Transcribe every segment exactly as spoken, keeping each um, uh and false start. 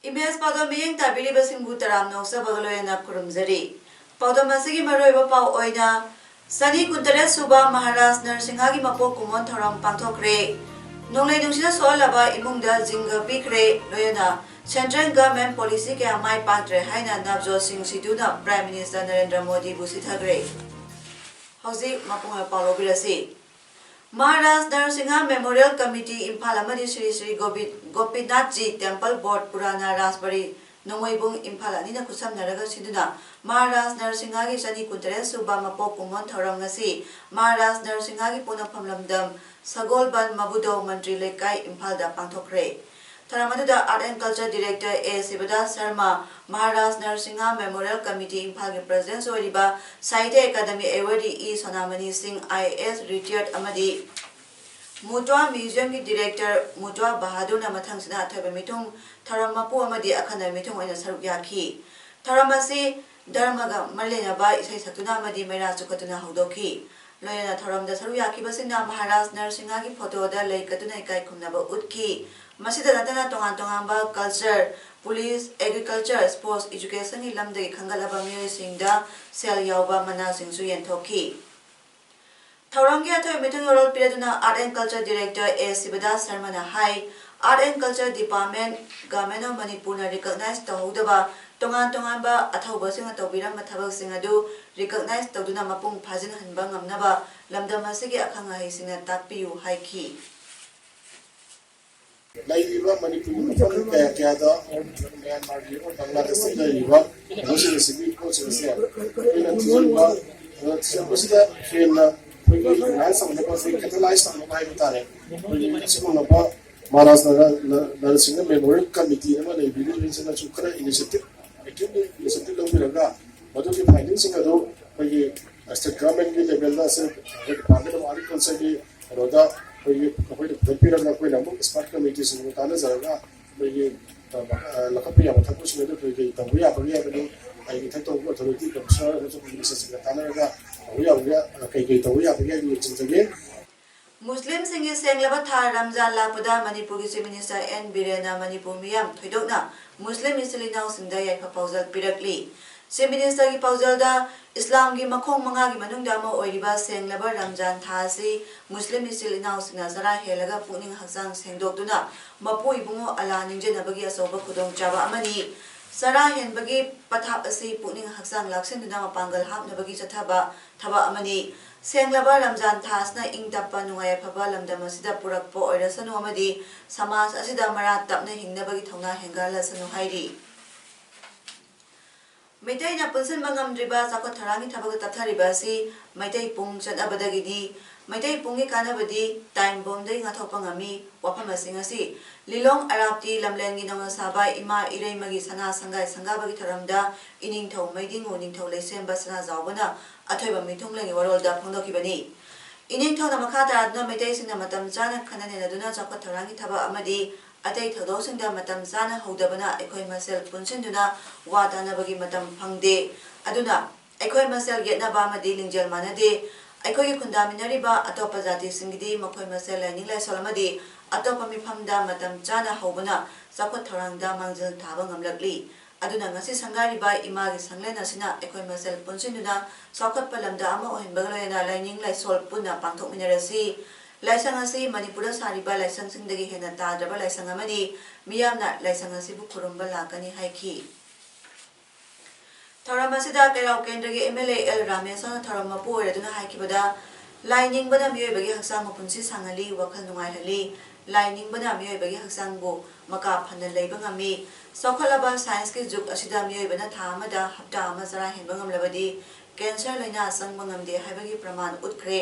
Image ꯄꯥꯎꯗꯝ ꯃꯤꯠꯌꯦꯡ ꯇꯥꯕꯤꯔꯤꯕꯁꯤꯡꯕꯨ ꯇꯔꯥꯝꯅ ꯑꯣꯛꯆꯕꯒ ꯂꯣꯏꯅꯅ ꯈꯨꯔꯨꯝꯖꯔꯤ꯫ ꯄꯥꯎꯗꯝ ꯑꯁꯤꯒꯤ ꯃꯔꯨꯑꯣꯏꯕ ꯄꯥꯎ ꯑꯣꯏꯅ, ꯆꯅꯤ ꯀꯨꯟꯇꯔꯦꯠ ꯁꯨꯕ ꯃꯍꯥꯔꯥꯖ ꯅꯔꯁꯤꯡꯍꯒꯤ ꯃꯄꯣꯛ ꯀꯨꯝꯑꯣꯟ ꯊꯧꯔꯝ ꯄꯥꯡꯊꯣꯛꯈ꯭ꯔꯦ꯫ ꯅꯣꯡꯂꯩ ꯅꯨꯡꯁꯤꯠꯅ ꯁꯣꯛꯍꯜꯂꯕ ꯏꯃꯨꯡꯗ ꯖꯤꯡꯒ ꯄꯤꯈ꯭ꯔꯦ꯫ ꯂꯣꯏꯅꯅ Central Government Policy ꯀꯌꯥ ꯃꯥꯏ ꯄꯥꯛꯇ꯭ꯔꯦ ꯍꯥꯏꯅ ꯅꯕꯖꯣꯠ ꯁꯤꯡ ꯁꯤꯙꯨꯅ Prime Minister ꯅꯔꯦꯟꯗ꯭ꯔ ꯃꯣꯗꯤꯕꯨ ꯁꯤꯊꯈ꯭ꯔꯦ꯫ ꯍꯧꯖꯤꯛ ꯃꯄꯨꯡ ꯑꯣꯏꯕ ꯄꯥꯎ ꯂꯧꯕꯤꯔꯁꯤ꯫ ꯃꯍꯥꯔꯥꯖ ꯅꯔꯁꯤꯡꯍ Memorial Committee ꯏꯝꯐꯥꯜ ꯑꯃꯗꯤ ꯁ꯭ꯔꯤ ꯁ꯭ꯔꯤ ꯒꯣꯕꯤ-, ꯒꯣꯄꯤꯅꯥꯊꯖꯤ Temple Board ꯄꯨꯔꯥꯅꯥ ꯔꯥꯖꯕꯥꯔꯤ ꯅꯣꯡꯃꯩꯕꯨꯡ ꯏꯝꯐꯥꯜ ꯑꯅꯤꯅ ꯈꯨꯠꯁꯝꯅꯔꯒ ꯁꯤꯟꯗꯨꯅ ꯃꯍꯥꯔꯥꯖ ꯅꯔꯁꯤꯡꯍꯒꯤ ꯆꯅꯤ ꯀꯨꯟꯇꯔꯦꯠ ꯁꯨꯕ ꯃꯄꯣꯛ ꯀꯨꯝꯑꯣꯟ ꯊꯧꯔꯝ ꯉꯁꯤ ꯃꯍꯥꯔꯥꯖ ꯅꯔꯁꯤꯡꯍꯒꯤ ꯄꯣꯛꯅꯐꯝ ꯂꯝꯗꯝ ꯁꯒꯣꯜꯕꯟ ꯃꯕꯨꯗꯧ ꯃꯟꯇ꯭ꯔꯤ ꯂꯩꯀꯥꯏ ꯏꯝꯐꯥꯜꯗ ꯄꯥꯡꯊꯣꯛꯈ꯭ꯔꯦ꯫ ꯊꯧꯔꯝ ꯑꯗꯨꯗ Art and Culture Director A ꯁꯤꯕꯗꯥꯁ Sharma, Maharaj Narasimha Memorial Committee ꯏꯝꯐꯥꯜꯒꯤ President ꯑꯣꯏꯔꯤꯕ ꯁꯥꯍꯤꯇ꯭ꯌ ꯑꯦꯀꯥꯗꯃꯤ Awardee ꯏ ꯁꯣꯅꯥꯃꯅꯤ ꯁꯤꯡ, ꯑꯥꯏ ꯑꯦ ꯑꯦꯁ retired ꯑꯃꯗꯤ ꯃꯨꯇ꯭ꯋꯥ Museumꯒꯤ Director ꯃꯨꯇ꯭ꯋꯥ ꯕꯍꯥꯗꯨꯔꯅ ꯃꯊꯪꯁꯤꯠꯅ ꯑꯊꯣꯏꯕ ꯃꯤꯊꯨꯡ, ꯊꯧꯔꯝ ꯃꯄꯨ ꯑꯃꯗꯤ ꯑꯈꯟꯅꯕ ꯃꯤꯊꯨꯡ ꯑꯣꯏꯅ ꯁꯔꯨꯛ ꯌꯥꯈꯤ꯫ ꯊꯧꯔꯝ ꯑꯁꯤ ꯙꯔꯃꯒ ꯃꯔꯤ ꯂꯩꯅꯕ ꯏꯁꯩ ꯁꯛꯇꯨꯅ ꯑꯃꯗꯤ ꯃꯩꯔꯥ ꯆꯨꯈꯠꯇꯨꯅ ꯍꯧꯗꯣꯛꯈꯤ꯫ ꯂꯣꯏꯅꯅ ꯊꯧꯔꯝꯗ ꯁꯔꯨꯛ ꯌꯥꯈꯤꯕꯁꯤꯡꯅ ꯃꯍꯥꯔꯥꯖ ꯅꯔꯁꯤꯡꯍꯒꯤ ꯐꯣꯇꯣꯗ ꯂꯩ ꯀꯠꯇꯨꯅ ꯏꯀꯥꯏ ꯈꯨꯝꯅꯕ ꯎꯠꯈꯤ꯫ ꯃꯁꯤꯗ ꯅꯠꯇꯅ ꯇꯣꯉꯥꯟ ꯇꯣꯉꯥꯟꯕ culture, police, agriculture, sports, educationꯒꯤ ꯂꯝꯗꯒꯤ ꯈꯟꯒꯠꯂꯕ ꯃꯤꯑꯣꯏꯁꯤꯡꯗ ꯁꯦꯜ ꯌꯥꯎꯕ ꯃꯅꯥꯁꯤꯡꯁꯨ ꯌꯦꯟꯊꯣꯛꯈꯤ꯫ ꯊꯧꯔꯝꯒꯤ ꯑꯊꯣꯏꯕ ꯃꯤꯊꯨꯡ ꯌꯣꯔꯣꯜ ꯄꯤꯔꯗꯨꯅ Art and Culture Director A ꯁꯤꯕꯗꯥꯁ ꯁꯔꯃꯅ high, Art and Culture Department, Government of ꯃꯅꯤꯄꯨꯔꯅ recognize ꯇꯧꯍꯧꯗꯕ ꯇꯣꯉꯥꯟ ꯇꯣꯉꯥꯟꯕ ꯑꯊꯧꯕꯁꯤꯡꯅ ꯇꯧꯕꯤꯔꯝꯕ ꯊꯕꯛꯁꯤꯡ ꯑꯗꯨ recognize ꯇꯧꯗꯨꯅ ꯃꯄꯨꯡ ꯐꯥꯖꯤꯟꯍꯟꯕ ꯉꯝꯅꯕ ꯂꯝꯗꯝ ꯑꯁꯤꯒꯤ ꯑꯈꯪ ꯑꯍꯩꯁꯤꯡꯅ ꯇꯥꯛꯄꯤꯌꯨ ꯍꯥꯏꯈꯤ꯫ ꯂꯩꯔꯤꯕ ꯃꯅꯤꯄꯨꯔꯒꯤ ꯃꯐꯝ ꯀꯌꯥ ꯀꯌꯥꯗ, ꯃ꯭ꯌꯥꯟꯃꯥꯔꯒꯤ ꯑꯣꯏꯔꯣ, ꯕꯪꯒ꯭ꯂꯥꯗꯦꯁꯇ ꯂꯩꯔꯤꯕ ꯀꯩꯅꯣꯁꯤꯡ ꯑꯁꯤꯒꯤ ꯄꯣꯠꯁꯤꯡ ꯑꯁꯦ ꯑꯩꯈꯣꯏꯅ ꯊꯤꯖꯤꯟꯕ, ꯑꯗꯨꯒ ꯊꯤꯖꯤꯟꯕꯁꯤꯗ ꯍꯦꯟꯅ ꯑꯩꯈꯣꯏꯒꯤ organize ꯇꯧꯅꯕ, ꯑꯩꯈꯣꯏ catalyze ꯇꯧꯅꯕ ꯍꯥꯏꯕ ꯇꯥꯔꯦ, ꯑꯩꯈꯣꯏꯒꯤ ꯑꯁꯤꯒꯨꯝꯂꯕ ꯃꯍꯥꯔꯥꯖ ꯅꯔ-, ꯅ-, ꯅꯔꯁꯤꯡꯍ Memorial Committee ꯑꯃ ꯂꯩꯕꯤꯔꯤꯕꯁꯤꯅꯁꯨ ꯈꯔ initiative ꯑꯦꯛꯇꯤꯚꯂꯤ ꯏꯅꯤꯁꯤꯌꯦꯇꯤꯚ ꯂꯧꯕꯤꯔꯒ ꯃꯗꯨꯒꯤ ꯐꯥꯏꯟꯗꯤꯡꯁꯤꯡ ꯑꯗꯨ ꯑꯩꯈꯣꯏꯒꯤ ꯁ꯭ꯇꯦꯠ ꯒꯚꯔꯟꯃꯦꯟꯠꯀꯤ ꯂꯦꯚꯦꯜꯗ, ꯁꯦ ꯑꯩꯈꯣꯏ ꯗꯤꯄꯥꯔꯠꯃꯦꯟꯠ ꯑꯣꯐ ꯑꯦꯒ꯭ꯔꯤꯀꯜꯆꯔꯒꯤ ꯀꯩꯅꯣꯗ ꯑꯩꯈꯣꯏꯒꯤ ꯑꯩꯈꯣꯏꯅ ꯄꯨꯊꯣꯛꯄꯤꯔꯒ ꯑꯩꯈꯣꯏꯅ ꯑꯃꯨꯛ ꯑꯦꯛꯁꯄꯔꯠ ꯀꯃꯤꯇꯤꯁꯤꯡꯒ ꯇꯥꯟꯅꯖꯔꯒ ꯑꯩꯈꯣꯏꯒꯤ ꯂꯧꯈꯠꯄ ꯌꯥꯕ ꯊꯕꯛꯁꯤꯡ ꯑꯗꯨ ꯀꯔꯤ ꯀꯔꯤ ꯇꯧꯕ ꯌꯥꯕꯒꯦ ꯍꯥꯏꯕꯗꯨ ꯑꯩꯒꯤ ꯏꯊꯛ ꯊꯣꯡꯕ ꯑꯣꯊꯣꯔꯤꯇꯤ ꯀꯃꯤꯁꯅꯔ ꯑꯃꯁꯨꯡ ꯃꯤꯅꯤꯁꯇꯔꯁꯤꯡꯒ ꯇꯥꯟꯅꯔꯒ ꯇꯧꯕ ꯌꯥꯕꯒꯦ, ꯀꯔꯤ ꯀꯔꯤ ꯇꯧꯕ ꯌꯥꯕꯒꯦ ꯍꯥꯏꯕꯗꯨ ꯌꯦꯡꯁꯤꯟꯖꯒꯦ꯫ ꯃꯨꯁꯂꯤꯝꯁꯤꯡꯒꯤ ꯁꯦꯡꯂꯕ ꯊꯥ ꯔꯝꯖꯥꯟ ꯂꯥꯛꯄꯗ ꯃꯅꯤꯄꯨꯔꯒꯤ ꯆꯤꯐ ꯃꯤꯅꯤꯁꯇꯔ ꯑꯦꯟ ꯕꯤꯔꯦꯟꯅ ꯃꯅꯤꯄꯨꯔ ꯃꯤꯌꯥꯝ, ꯊꯣꯏꯗꯣꯛꯅ ꯃꯨꯁꯂꯤꯝ ꯏꯆꯤꯜ ꯏꯅꯥꯎꯁꯤꯡꯗ ꯌꯥꯏꯐ ꯄꯥꯎꯖꯦꯜ ꯄꯤꯔꯛꯂꯤ꯫ ꯆꯤꯐ ꯃꯤꯅꯤꯁꯇꯔꯒꯤ ꯄꯥꯎꯖꯦꯜꯗ, ꯏꯁꯂꯥꯝꯒꯤ ꯃꯈꯣꯡ ꯃꯉꯥꯒꯤ ꯃꯅꯨꯡꯗ ꯑꯃ ꯑꯣꯏꯔꯤꯕ ꯁꯦꯡꯂꯕ ꯔꯝꯖꯥꯟ ꯊꯥ ꯑꯁꯤ ꯃꯨꯁꯂꯤꯝ ꯏꯆꯤꯜ ꯏꯅꯥꯎꯁꯤꯡꯅ ꯆꯔꯥ ꯍꯦꯜꯂꯒ ꯄꯨꯛꯅꯤꯡ ꯍꯛꯆꯥꯡ ꯁꯦꯡꯗꯣꯛꯇꯨꯅ ꯃꯄꯨ ꯏꯕꯨꯡꯉꯣ ꯑꯜꯂꯥ ꯅꯤꯡꯖꯅꯕꯒꯤ ꯑꯆꯧꯕ ꯈꯨꯗꯣꯡꯆꯥꯕ ꯑꯃꯅꯤ꯫ ꯆꯔꯥ ꯍꯦꯟꯕꯒꯤ ꯄꯊꯥꯞ ꯑꯁꯤ ꯄꯨꯛꯅꯤꯡ ꯍꯛꯆꯥꯡ ꯂꯥꯛꯁꯤꯟꯗꯨꯅ ꯃꯄꯥꯡꯒꯜ ꯍꯥꯞꯅꯕꯒꯤ ꯆꯠꯊꯕ ꯊꯕꯛ ꯑꯃꯅꯤ꯫ ꯁꯦꯡꯂꯕ ꯔꯝꯖꯥꯟ ꯊꯥ ꯑꯁꯤꯅ ꯏꯪ ꯇꯞꯄ, ꯅꯨꯡꯉꯥꯏ ꯌꯥꯏꯐꯕ ꯂꯝꯗꯝ ꯑꯁꯤꯗ ꯄꯨꯔꯛꯄ ꯑꯣꯏꯔꯁꯅꯨ ꯑꯃꯗꯤ ꯁꯃꯥꯖ ꯑꯁꯤꯗ ꯃꯔꯥ ꯇꯞꯅ ꯍꯤꯡꯅꯕꯒꯤ ꯊꯧꯅꯥ ꯍꯦꯟꯒꯠꯍꯜꯂꯁꯅꯨ ꯍꯥꯏꯔꯤ꯫ ꯃꯩꯇꯩꯅ ꯄꯨꯟꯁꯤꯟꯕ ꯉꯝꯗ꯭ꯔꯤꯕ ꯆꯥꯎꯈꯠ ꯊꯧꯔꯥꯡꯒꯤ ꯊꯕꯛꯇ ꯇꯞꯊꯔꯤꯕ ꯑꯁꯤ ꯃꯩꯇꯩ ꯄꯨꯡ ꯆꯠꯅꯕꯗꯒꯤꯗꯤ꯫ ꯃꯩꯇꯩ ꯄꯨꯡꯒꯤ ꯀꯥꯟꯅꯕꯗꯤ ꯇꯥꯏꯝ ꯕꯣꯝꯗꯒꯤ ꯉꯥꯛꯊꯣꯛꯄ ꯉꯝꯃꯤ꯫ ꯋꯥꯐꯝꯁꯤꯡ ꯑꯁꯤ ꯂꯤꯂꯣꯡ ꯑꯔꯥꯞꯇꯤ ꯂꯝꯂꯦꯟꯒꯤ ꯅꯧꯅ ꯁꯥꯕ ꯏꯃꯥ ꯏꯔꯩꯃꯒꯤ ꯁꯅꯥ ꯁꯪꯒꯥꯏ ꯁꯪꯒꯥꯕꯒꯤ ꯊꯧꯔꯝꯗ ꯏꯅꯤꯡꯊꯧ ꯃꯩꯗꯤꯡꯉꯨ ꯅꯤꯡꯊꯧ ꯂꯩꯁꯦꯝꯕ ꯁꯅꯥꯖꯥꯎꯕꯅ ꯑꯊꯣꯏꯕ ꯃꯤꯊꯨꯡꯂꯦꯟꯒꯤ ꯋꯥꯔꯣꯜꯗ ꯐꯣꯡꯗꯣꯛꯈꯤꯕꯅꯤ꯫ ꯏꯅꯤꯡꯊꯧꯅ ꯃꯈꯥ ꯇꯥꯗꯨꯅ ꯃꯩꯇꯩꯁꯤꯡꯅ ꯃꯇꯝ ꯆꯥꯅ ꯈꯟꯅ ꯅꯩꯅꯗꯨꯅ ꯆꯥꯎꯈꯠ ꯊꯧꯔꯥꯡꯒꯤ ꯊꯕꯛ ꯑꯃꯗꯤ ꯑꯇꯩ ꯊꯧꯗꯣꯛꯁꯤꯡꯗ ꯃꯇꯝ ꯆꯥꯅ ꯍꯧꯗꯕꯅ ꯑꯩꯈꯣꯏ ꯃꯁꯦꯜ ꯄꯨꯟꯁꯤꯟꯗꯨꯅ ꯋꯥ ꯇꯥꯅꯕꯒꯤ ꯃꯇꯝ ꯐꯪꯗꯦ꯫ ꯑꯗꯨꯅ ꯑꯩꯈꯣꯏ ꯃꯁꯦꯜ ꯌꯦꯠꯅꯕ ꯑꯃꯗꯤ ꯂꯤꯡꯖꯦꯜ ꯃꯥꯟꯅꯗꯦ꯫ ꯑꯩꯈꯣꯏꯒꯤ ꯈꯨꯟꯗꯥꯃꯤꯟꯅꯔꯤꯕ ꯑꯇꯣꯞꯄ ꯖꯥꯇꯤꯁꯤꯡꯒꯤꯗꯤ ꯃꯈꯣꯏ ꯃꯁꯦꯜ ꯂꯥꯏꯅꯤꯡ ꯂꯥꯏꯁꯣꯜ ꯑꯃꯗꯤ ꯑꯇꯣꯞꯄ ꯃꯤꯐꯝꯗ ꯃꯇꯝ ꯆꯥꯅ ꯍꯧꯕꯅ ꯆꯥꯎꯈꯠ ꯊꯧꯔꯥꯡꯗ ꯃꯥꯡꯖꯤꯜ ꯊꯥꯕ ꯉꯝꯂꯛꯂꯤ꯫ ꯑꯗꯨꯅ ꯉꯁꯤ ꯁꯪꯒꯥꯏꯔꯤꯕ ꯏꯃꯥꯒꯤ ꯁꯪꯂꯦꯟ ꯑꯁꯤꯅ ꯑꯩꯈꯣꯏ ꯃꯁꯦꯜ ꯄꯨꯟꯁꯤꯟꯗꯨꯅ ꯆꯥꯎꯈꯠꯄ ꯂꯝꯗ ꯑꯃ ꯑꯣꯏꯍꯟꯕꯒ ꯂꯣꯏꯅꯅ ꯂꯥꯏꯅꯤꯡ ꯂꯥꯏꯁꯣꯜ ꯄꯨꯟꯅ ꯄꯥꯡꯊꯣꯛꯃꯤꯟꯅꯔꯁꯤ꯫ ꯂꯥꯏꯁꯪ ꯑꯁꯤ ꯃꯅꯤꯄꯨꯔꯗ ꯁꯥꯔꯤꯕ ꯂꯥꯏꯁꯪꯁꯤꯡꯗꯒꯤ ꯍꯦꯟꯅ ꯇꯥꯗ꯭ꯔꯕ ꯂꯥꯏꯁꯪ ꯑꯃꯅꯤ꯫ ꯃꯤꯌꯥꯝꯅ ꯂꯥꯏꯁꯪ ꯑꯁꯤꯕꯨ ꯈꯨꯔꯨꯝꯕ ꯂꯥꯛꯀꯅꯤ ꯍꯥꯏꯈꯤ꯫ ꯊꯧꯔꯝ ꯑꯁꯤꯗ ꯀꯩꯔꯥꯎ ꯀꯦꯟꯗ꯭ꯔꯒꯤ ꯑꯦꯝ ꯑꯦꯜ ꯑꯦ ꯑꯦꯜ ꯔꯥꯃꯦꯁꯅ ꯊꯧꯔꯝ ꯃꯄꯨ ꯑꯣꯏꯔꯗꯨꯅ ꯍꯥꯏꯈꯤꯕꯗ, ꯂꯥꯏ ꯅꯤꯡꯕꯅ ꯃꯤꯑꯣꯏꯕꯒꯤ ꯍꯛꯆꯥꯡ ꯃꯄꯨꯟꯁꯤ ꯁꯥꯡꯍꯜꯂꯤ, ꯋꯥꯈꯜ ꯅꯨꯡꯉꯥꯏꯍꯜꯂꯤ꯫ ꯂꯥꯏ ꯅꯤꯡꯕꯅ ꯃꯤꯑꯣꯏꯕꯒꯤ ꯍꯛꯆꯥꯡꯕꯨ ꯃꯀꯥ ꯐꯅ ꯂꯩꯕ ꯉꯝꯃꯤ꯫ ꯆꯥꯎꯈꯠꯂꯕ ꯁꯥꯏꯟꯁꯀꯤ ꯖꯨꯒ ꯑꯁꯤꯗ ꯃꯤꯑꯣꯏꯕꯅ ꯊꯥ ꯑꯃꯗ ꯍꯞꯇꯥ ꯑꯃ ꯆꯔꯥ ꯍꯦꯟꯕ ꯉꯝꯂꯕꯗꯤ ꯀꯦꯟꯁꯔ ꯂꯥꯏꯅꯥ ꯆꯪꯕ ꯉꯝꯗꯦ ꯍꯥꯏꯕꯒꯤ ꯄ꯭ꯔꯃꯥꯟ ꯎꯠꯈ꯭ꯔꯦ꯫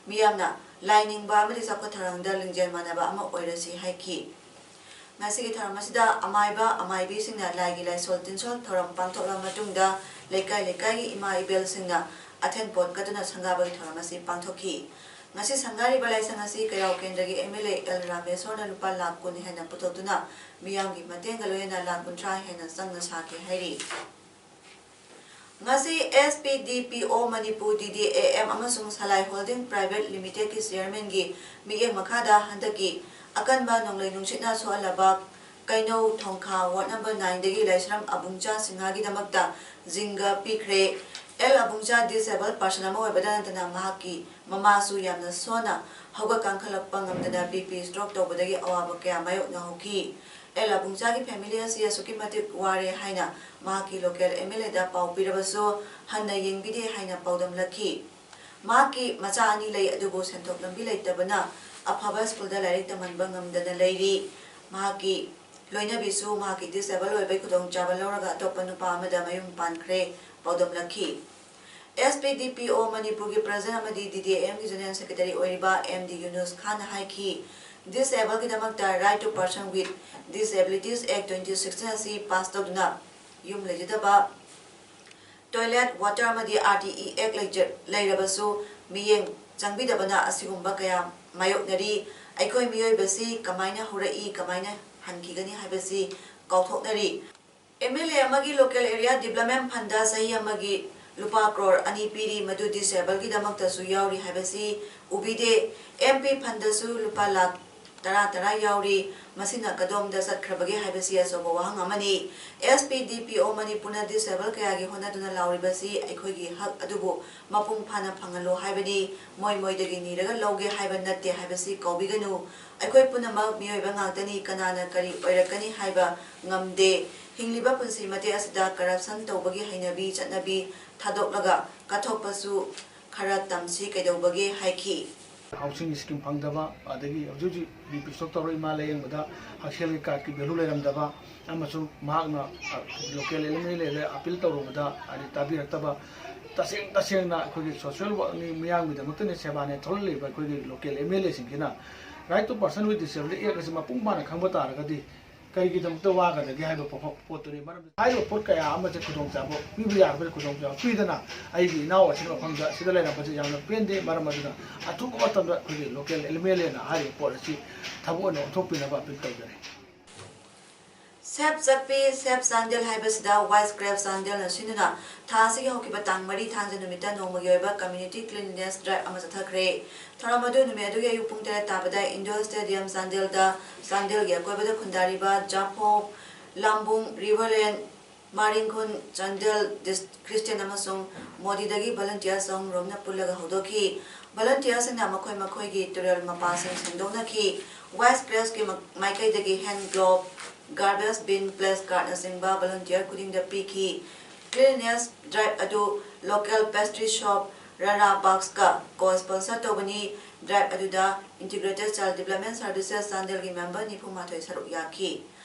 ꯃꯤꯌꯥꯝꯅ ꯂꯥꯏ ꯅꯤꯡꯕ ꯑꯃꯗꯤ ꯆꯥꯎꯈꯠ ꯊꯧꯔꯥꯡꯗ ꯂꯤꯡꯖꯦꯜ ꯃꯥꯟꯅꯕ ꯑꯃ ꯑꯣꯏꯔꯁꯤ ꯍꯥꯏꯈꯤ꯫ ꯉꯁꯤꯒꯤ ꯊꯧꯔꯝ ꯑꯁꯤꯗ ꯑꯃꯥꯏꯕ ꯑꯃꯥꯏꯕꯤꯁꯤꯡꯅ ꯂꯥꯏꯒꯤ ꯂꯥꯏꯁꯣꯜ ꯇꯤꯟꯁꯣꯜ ꯊꯧꯔꯝ ꯄꯥꯡꯊꯣꯛꯂꯕ ꯃꯇꯨꯡꯗ ꯂꯩꯀꯥꯏ ꯂꯩꯀꯥꯏꯒꯤ ꯏꯃꯥ ꯏꯕꯦꯜꯁꯤꯡꯅ ꯑꯊꯦꯟ ꯄꯣꯠ ꯀꯠꯇꯨꯅ ꯁꯪꯒꯥꯕꯒꯤ ꯊꯧꯔꯝ ꯑꯁꯤ ꯄꯥꯡꯊꯣꯛꯈꯤ꯫ ꯉꯁꯤ ꯁꯪꯒꯥꯔꯤꯕ ꯂꯥꯏꯁꯪ ꯑꯁꯤ ꯀꯩꯔꯥꯎ ꯀꯦꯟꯗ꯭ꯔꯒꯤ ꯑꯦꯝ ꯑꯦꯜ ꯑꯦ ꯑꯦꯜ ꯔꯥꯃꯦꯁꯣꯔꯅ ꯂꯨꯄꯥ ꯂꯥꯈ ꯀꯨꯟ ꯍꯦꯟꯅ ꯄꯨꯊꯣꯛꯇꯨꯅ ꯃꯤꯌꯥꯝꯒꯤ ꯃꯇꯦꯡꯒ ꯂꯣꯏꯅꯅ ꯂꯥꯈ ꯀꯨꯟꯊ꯭ꯔꯥ ꯍꯦꯟꯅ ꯆꯪꯅ ꯁꯥꯈꯤ ꯍꯥꯏꯔꯤ꯫ ꯉꯁꯤ ꯑꯦꯁ ꯄꯤ ꯗꯤ ꯄꯤ ꯑꯣ ꯃꯅꯤꯄꯨꯔ, ꯗꯤ ꯗꯤ ꯑꯦ ꯑꯦꯝ ꯑꯃꯁꯨꯡ ꯁꯂꯥꯏ ꯍꯣꯜꯗꯤꯡ ꯄ꯭ꯔꯥꯏꯚꯦꯠ ꯂꯤꯃꯤꯇꯦꯗꯀꯤ ꯆꯤꯌꯔꯃꯦꯟꯒꯤ ꯃꯤꯠꯌꯦꯡ ꯃꯈꯥꯗ ꯍꯟꯗꯛꯀꯤ ꯑꯀꯟꯕ ꯅꯣꯡꯂꯩ ꯅꯨꯡꯁꯤꯠꯅ ꯁꯣꯛꯍꯜꯂꯕ ꯀꯩꯅꯧ ꯊꯣꯡꯈꯥ ꯋꯥꯔꯗ ꯅꯝꯕꯔ ꯅꯥꯏꯟꯗꯒꯤ ꯂꯥꯏꯁ꯭ꯔꯝ ꯑꯕꯨꯡꯆꯥ ꯁꯤꯡꯍꯥꯒꯤꯗꯃꯛꯇ ꯖꯤꯡꯒ ꯄꯤꯈ꯭ꯔꯦ꯫ ꯑꯦꯜ ꯑꯕꯨꯡꯆꯥ ꯗꯤꯁꯑꯦꯕꯜ ꯄꯥꯔꯁꯟ ꯑꯃ ꯑꯣꯏꯕꯗ ꯅꯠꯇꯅ ꯃꯍꯥꯛꯀꯤ ꯃꯃꯥꯁꯨ ꯌꯥꯝꯅ ꯁꯣꯟꯅ ꯍꯧꯒꯠ ꯀꯥꯡꯈꯠꯂꯛꯄ ꯉꯝꯗꯅ ꯕꯤ ꯄꯤ ꯁ꯭ꯇ꯭ꯔꯣꯛ ꯇꯧꯕꯗꯒꯤ ꯑꯋꯥꯕ ꯀꯌꯥ ꯃꯥꯌꯣꯛꯅꯍꯧꯈꯤ꯫ ꯑꯦꯜ ꯑꯕꯨꯡꯆꯥꯒꯤ ꯐꯦꯃꯤꯂꯤ ꯑꯁꯤ ꯑꯁꯨꯛꯀꯤ ꯃꯇꯤꯛ ꯋꯥꯔꯦ ꯍꯥꯏꯅ ꯃꯍꯥꯛꯀꯤ ꯂꯣꯀꯦꯜ ꯑꯦꯝ ꯑꯦꯜ ꯑꯦꯗ ꯄꯥꯎ ꯄꯤꯔꯕꯁꯨ ꯍꯟꯅ ꯌꯦꯡꯕꯤꯗꯦ ꯍꯥꯏꯅ ꯄꯥꯎꯗꯝꯂꯛꯈꯤ꯫ ꯃꯍꯥꯛꯀꯤ ꯃꯆꯥ ꯑꯅꯤ ꯂꯩ, ꯑꯗꯨꯕꯨ ꯁꯦꯟꯊꯣꯛ ꯂꯝꯕꯤ ꯂꯩꯇꯕꯅ ꯑꯐꯕ ꯁ꯭ꯀꯨꯜꯗ ꯂꯥꯏꯔꯤꯛ ꯇꯝꯍꯟꯕ ꯉꯝꯗꯅ ꯂꯩꯔꯤ꯫ ꯃꯍꯥꯛꯀꯤ ꯂꯣꯏꯅꯕꯤꯁꯨ ꯃꯍꯥꯛꯀꯤ ꯗꯤꯁꯑꯦꯕꯜ ꯑꯣꯏꯕꯒꯤ ꯈꯨꯗꯣꯡꯆꯥꯕ ꯂꯧꯔꯒ ꯑꯇꯣꯞꯄ ꯅꯨꯄꯥ ꯑꯃꯗ ꯃꯌꯨꯝ ꯄꯥꯟꯈ꯭ꯔꯦ, ꯄꯥꯎꯗꯝꯂꯛꯈꯤ꯫ ꯑꯦꯁ ꯄꯤ ꯗꯤ ꯄꯤ ꯑꯣ ꯃꯅꯤꯄꯨꯔꯒꯤ ꯄ꯭ꯔꯦꯁꯤꯗꯦꯟꯠ ꯑꯃꯗꯤ ꯗꯤ ꯗꯤ ꯑꯦ ꯑꯦꯝꯒꯤ ꯖꯦꯅꯔꯦꯜ ꯁꯦꯀ꯭ꯔꯦꯇꯔꯤ ꯑꯣꯏꯔꯤꯕ ꯑꯦꯝ ꯗꯤ ꯌꯨꯅꯨꯁ ꯈꯥꯟꯅ ꯍꯥꯏꯈꯤ, ꯗꯤꯁꯑꯦꯕꯜꯒꯤꯗꯃꯛꯇ Right to Person with Disabilities Act twenty sixteen ꯑꯁꯤ ꯄꯥꯁ ꯇꯧꯗꯨꯅ ꯌꯨꯝ ꯂꯩꯖꯗꯕ, ꯇꯣꯏꯂꯦꯠ, ꯋꯥꯇꯔ ꯑꯃꯗꯤ ꯑꯥꯔ ꯇꯤ ꯏ ꯑꯦꯛ ꯂꯩꯖ-, ꯂꯩꯔꯕꯁꯨ ꯃꯤꯠꯌꯦꯡ ꯆꯪꯕꯤꯗꯕꯅ ꯑꯁꯤꯒꯨꯝꯕ ꯀꯌꯥ ꯃꯥꯌꯣꯛꯅꯔꯤ꯫ ꯑꯩꯈꯣꯏ ꯃꯤꯑꯣꯏꯕꯁꯤ ꯀꯃꯥꯏꯅ ꯍꯧꯔꯛꯏ, ꯀꯃꯥꯏꯅ ꯍꯟꯈꯤꯒꯅꯤ ꯍꯥꯏꯕꯁꯤ ꯀꯥꯎꯊꯣꯛꯅꯔꯤ꯫ ꯑꯦꯝ ꯑꯦꯜ ꯑꯦ ꯑꯃꯒꯤ ꯂꯣꯀꯦꯜ ꯑꯦꯔꯤꯌꯥ ꯗꯤꯕ꯭ꯂꯞꯃꯦꯟꯠ ꯐꯟꯗ ꯆꯍꯤ ꯑꯃꯒꯤ ꯂꯨꯄꯥ ꯀ꯭ꯔꯣꯔ ꯑꯅꯤ ꯄꯤꯔꯤ, ꯃꯗꯨ ꯗꯤꯁꯑꯦꯕꯜꯒꯤꯗꯃꯛꯇꯁꯨ ꯌꯥꯎꯔꯤ ꯍꯥꯏꯕꯁꯤ ꯎꯕꯤꯗꯦ꯫ ꯑꯦꯝ ꯄꯤ ꯐꯟꯗꯁꯨ ꯂꯨꯄꯥ ꯂꯥꯈ ꯇꯔꯥ ꯇꯔꯥ ꯌꯥꯎꯔꯤ꯫ ꯃꯁꯤꯅ ꯀꯗꯣꯝꯗ ꯆꯠꯈ꯭ꯔꯕꯒꯦ ꯍꯥꯏꯕꯁꯤ ꯑꯆꯧꯕ ꯋꯥꯍꯪ ꯑꯃꯅꯤ꯫ ꯑꯦꯁ ꯄꯤ ꯗꯤ ꯄꯤ ꯑꯣ ꯃꯅꯤꯄꯨꯔꯅ ꯗꯤꯁꯑꯦꯕꯜ ꯀꯌꯥꯒꯤ ꯍꯣꯠꯅꯗꯨꯅ ꯂꯥꯎꯔꯤꯕꯁꯤ ꯑꯩꯈꯣꯏꯒꯤ ꯍꯛ ꯑꯗꯨꯕꯨ ꯃꯄꯨꯡ ꯐꯥꯅ ꯐꯪꯍꯜꯂꯣ ꯍꯥꯏꯕꯅꯤ꯫ ꯃꯣꯏ ꯃꯣꯏꯗꯒꯤ ꯅꯤꯔꯒ ꯂꯧꯒꯦ ꯍꯥꯏꯕ ꯅꯠꯇꯦ ꯍꯥꯏꯕꯁꯤ ꯀꯥꯎꯕꯤꯒꯅꯨ꯫ ꯑꯩꯈꯣꯏ ꯄꯨꯝꯅꯃꯛ ꯃꯤꯑꯣꯏꯕ ꯉꯥꯛꯇꯅꯤ꯫ ꯀꯅꯥꯅ ꯀꯔꯤ ꯑꯣꯏꯔꯛꯀꯅꯤ ꯍꯥꯏꯕ ꯉꯝꯗꯦ꯫ ꯍꯤꯡꯂꯤꯕ ꯄꯨꯟꯁꯤ ꯃꯇꯦꯛ ꯑꯁꯤꯗ ꯀꯔꯞꯁꯟ ꯇꯧꯕꯒꯤ ꯍꯩꯅꯕꯤ ꯆꯠꯅꯕꯤ ꯊꯥꯗꯣꯛꯂꯒ ꯀꯠꯊꯣꯛꯄꯁꯨ ꯈꯔ ꯇꯝꯁꯤ ꯀꯩꯗꯧꯕꯒꯦ ꯍꯥꯏꯈꯤ꯫ ꯍꯥꯎꯁꯤꯡ ꯁ꯭ꯀꯤꯝ ꯐꯪꯗꯕ, ꯑꯗꯒꯤ ꯍꯧꯖꯤꯛ ꯍꯧꯖꯤꯛ ꯕꯤ ꯄꯤ ꯁ꯭ꯇ꯭ꯔꯣꯛ ꯇꯧꯔ ꯏꯃꯥ ꯂꯥꯌꯦꯡꯕꯗ ꯍꯛꯁꯦꯜꯒꯤ ꯀꯥꯔꯗꯀꯤ ꯚꯦꯂꯨ ꯂꯩꯔꯝꯗꯕ, ꯑꯃꯁꯨꯡ ꯃꯍꯥꯛꯅ ꯂꯣꯀꯦꯜ ꯑꯦꯝ ꯑꯦꯜ ꯑꯦꯗ ꯑꯄꯤꯜ ꯇꯧꯔꯨꯕꯗ ꯍꯥꯏꯗꯤ ꯇꯥꯕꯤꯔꯛꯇꯕ꯫ ꯇꯁꯦꯡ ꯇꯁꯦꯡꯅ ꯑꯩꯈꯣꯏꯒꯤ ꯁꯣꯁꯤꯌꯦꯜ ꯋꯥꯔꯛꯅꯤ, ꯃꯤꯌꯥꯝꯒꯤꯗꯃꯛꯇꯅꯤ, ꯁꯦꯕꯥꯅꯦ ꯊꯣꯛꯍꯜꯂꯤꯕ ꯑꯩꯈꯣꯏꯒꯤ ꯂꯣꯀꯦꯜ ꯑꯦꯝ ꯑꯦꯜ ꯑꯦꯁꯤꯡꯁꯤꯅ Right to Person with Disability Act ꯑꯁꯤ ꯃꯄꯨꯡ ꯐꯥꯅ ꯈꯪꯕ ꯇꯥꯔꯒꯗꯤ ꯀꯔꯤꯒꯤꯗꯃꯛꯇ ꯋꯥꯒꯗꯒꯦ ꯍꯥꯏꯕ ꯄꯣꯠ-, ꯄꯣꯠꯇꯨꯅꯤ꯫ ꯃꯔꯝꯗꯤ ꯍꯥꯏꯔꯤꯕ ꯄꯣꯠ ꯀꯌꯥ ꯑꯃꯁꯦ ꯈꯨꯗꯣꯡꯆꯥꯕ ꯄꯤꯕ ꯌꯥꯔꯕꯗꯤ ꯈꯨꯗꯣꯡꯆꯥꯕ ꯄꯤꯗꯅ ꯑꯩꯒꯤ ꯏꯅꯥꯎ ꯑꯁꯤꯅ ꯃꯐꯝꯗ ꯑꯁꯤꯗ ꯂꯩꯔꯝꯕꯁꯦ ꯌꯥꯝꯅ ꯄꯦꯟꯗꯦ꯫ ꯃꯔꯝ ꯑꯗꯨꯅ ꯑꯊꯨꯕ ꯃꯇꯝꯗ ꯑꯩꯈꯣꯏꯒꯤ local MLAꯅ ꯍꯥꯏꯔꯤꯕ ꯄꯣꯠ ꯑꯁꯤ ꯊꯕꯛ ꯑꯣꯏꯅ ꯑꯣꯟꯊꯣꯛꯄꯤꯅꯕ appeal ꯇꯧꯖꯔꯤ꯫ ꯁꯦꯞ ꯆꯠꯄꯤ, ꯁꯦꯞ ꯆꯥꯟꯗꯦꯜ ꯍꯥꯏꯕꯁꯤꯗ Wise Crafts ꯆꯥꯟꯗꯦꯜꯅ ꯁꯤꯟꯗꯨꯅ ꯊꯥ ꯑꯁꯤꯒꯤ ꯍꯧꯈꯤꯕ ꯇꯥꯡ ꯃꯔꯤ ꯊꯥꯡꯖ ꯅꯨꯃꯤꯠꯇ ꯅꯣꯡꯃꯒꯤ ꯑꯣꯏꯕ community cleanliness drive ꯑꯃ ꯆꯠꯊꯈ꯭ꯔꯦ꯫ ꯊꯧꯔꯝ ꯑꯗꯨ ꯅꯨꯃꯤꯠ ꯑꯗꯨꯒꯤ ꯑꯌꯨꯛ ꯄꯨꯡ ꯇꯔꯦꯠ ꯇꯥꯕꯗ Indoor Stadium ꯆꯥꯟꯗꯦꯜꯗ, ꯆꯥꯟꯗꯦꯜꯒꯤ ꯑꯀꯣꯏꯕꯗ ꯈꯨꯟꯗꯥꯔꯤꯕ ꯖꯥꯐꯧ, ꯂꯥꯝꯕꯨꯡ, ꯔꯤꯚꯔꯦꯟ, ꯃꯥꯔꯤꯡꯈꯨꯟ, ꯆꯥꯟꯗꯦꯜ ꯗꯤꯁ-, ꯈ꯭ꯔꯤꯁꯇꯤꯌꯥꯟ ꯑꯃꯁꯨꯡ ꯃꯣꯗꯤꯗꯒꯤ volunteer ꯆꯍꯨꯝ ꯔꯣꯝꯅ ꯄꯨꯜꯂꯒ ꯍꯧꯗꯣꯛꯈꯤ꯫ Volunteerꯁꯤꯡꯅ ꯃꯈꯣꯏ ꯃꯈꯣꯏꯒꯤ ꯇꯨꯔꯦꯜ ꯃꯄꯥꯁꯤꯡ ꯁꯦꯡꯗꯣꯛꯅꯈꯤ꯫ Wise Craftsꯀꯤ ꯃ-, ꯃꯥꯏꯀꯩꯗꯒꯤ hand glove, garbage bin, placardꯅꯆꯤꯡꯕ volunteer ꯈꯨꯗꯤꯡꯗ ꯄꯤꯈꯤ꯫ Cleanliness drive ꯑꯗꯨ local pastry shop ꯔꯥꯔꯥ ꯕꯥꯛꯁꯀ co-sponsor ꯇꯧꯕꯅꯤ꯫ Drive ꯑꯗꯨꯗ Integrated Child Development Services ꯆꯥꯟꯗꯦꯜꯒꯤ member ꯅꯤꯐꯨ ꯃꯥꯊꯣꯏ ꯁꯔꯨꯛ ꯌꯥꯈꯤ꯫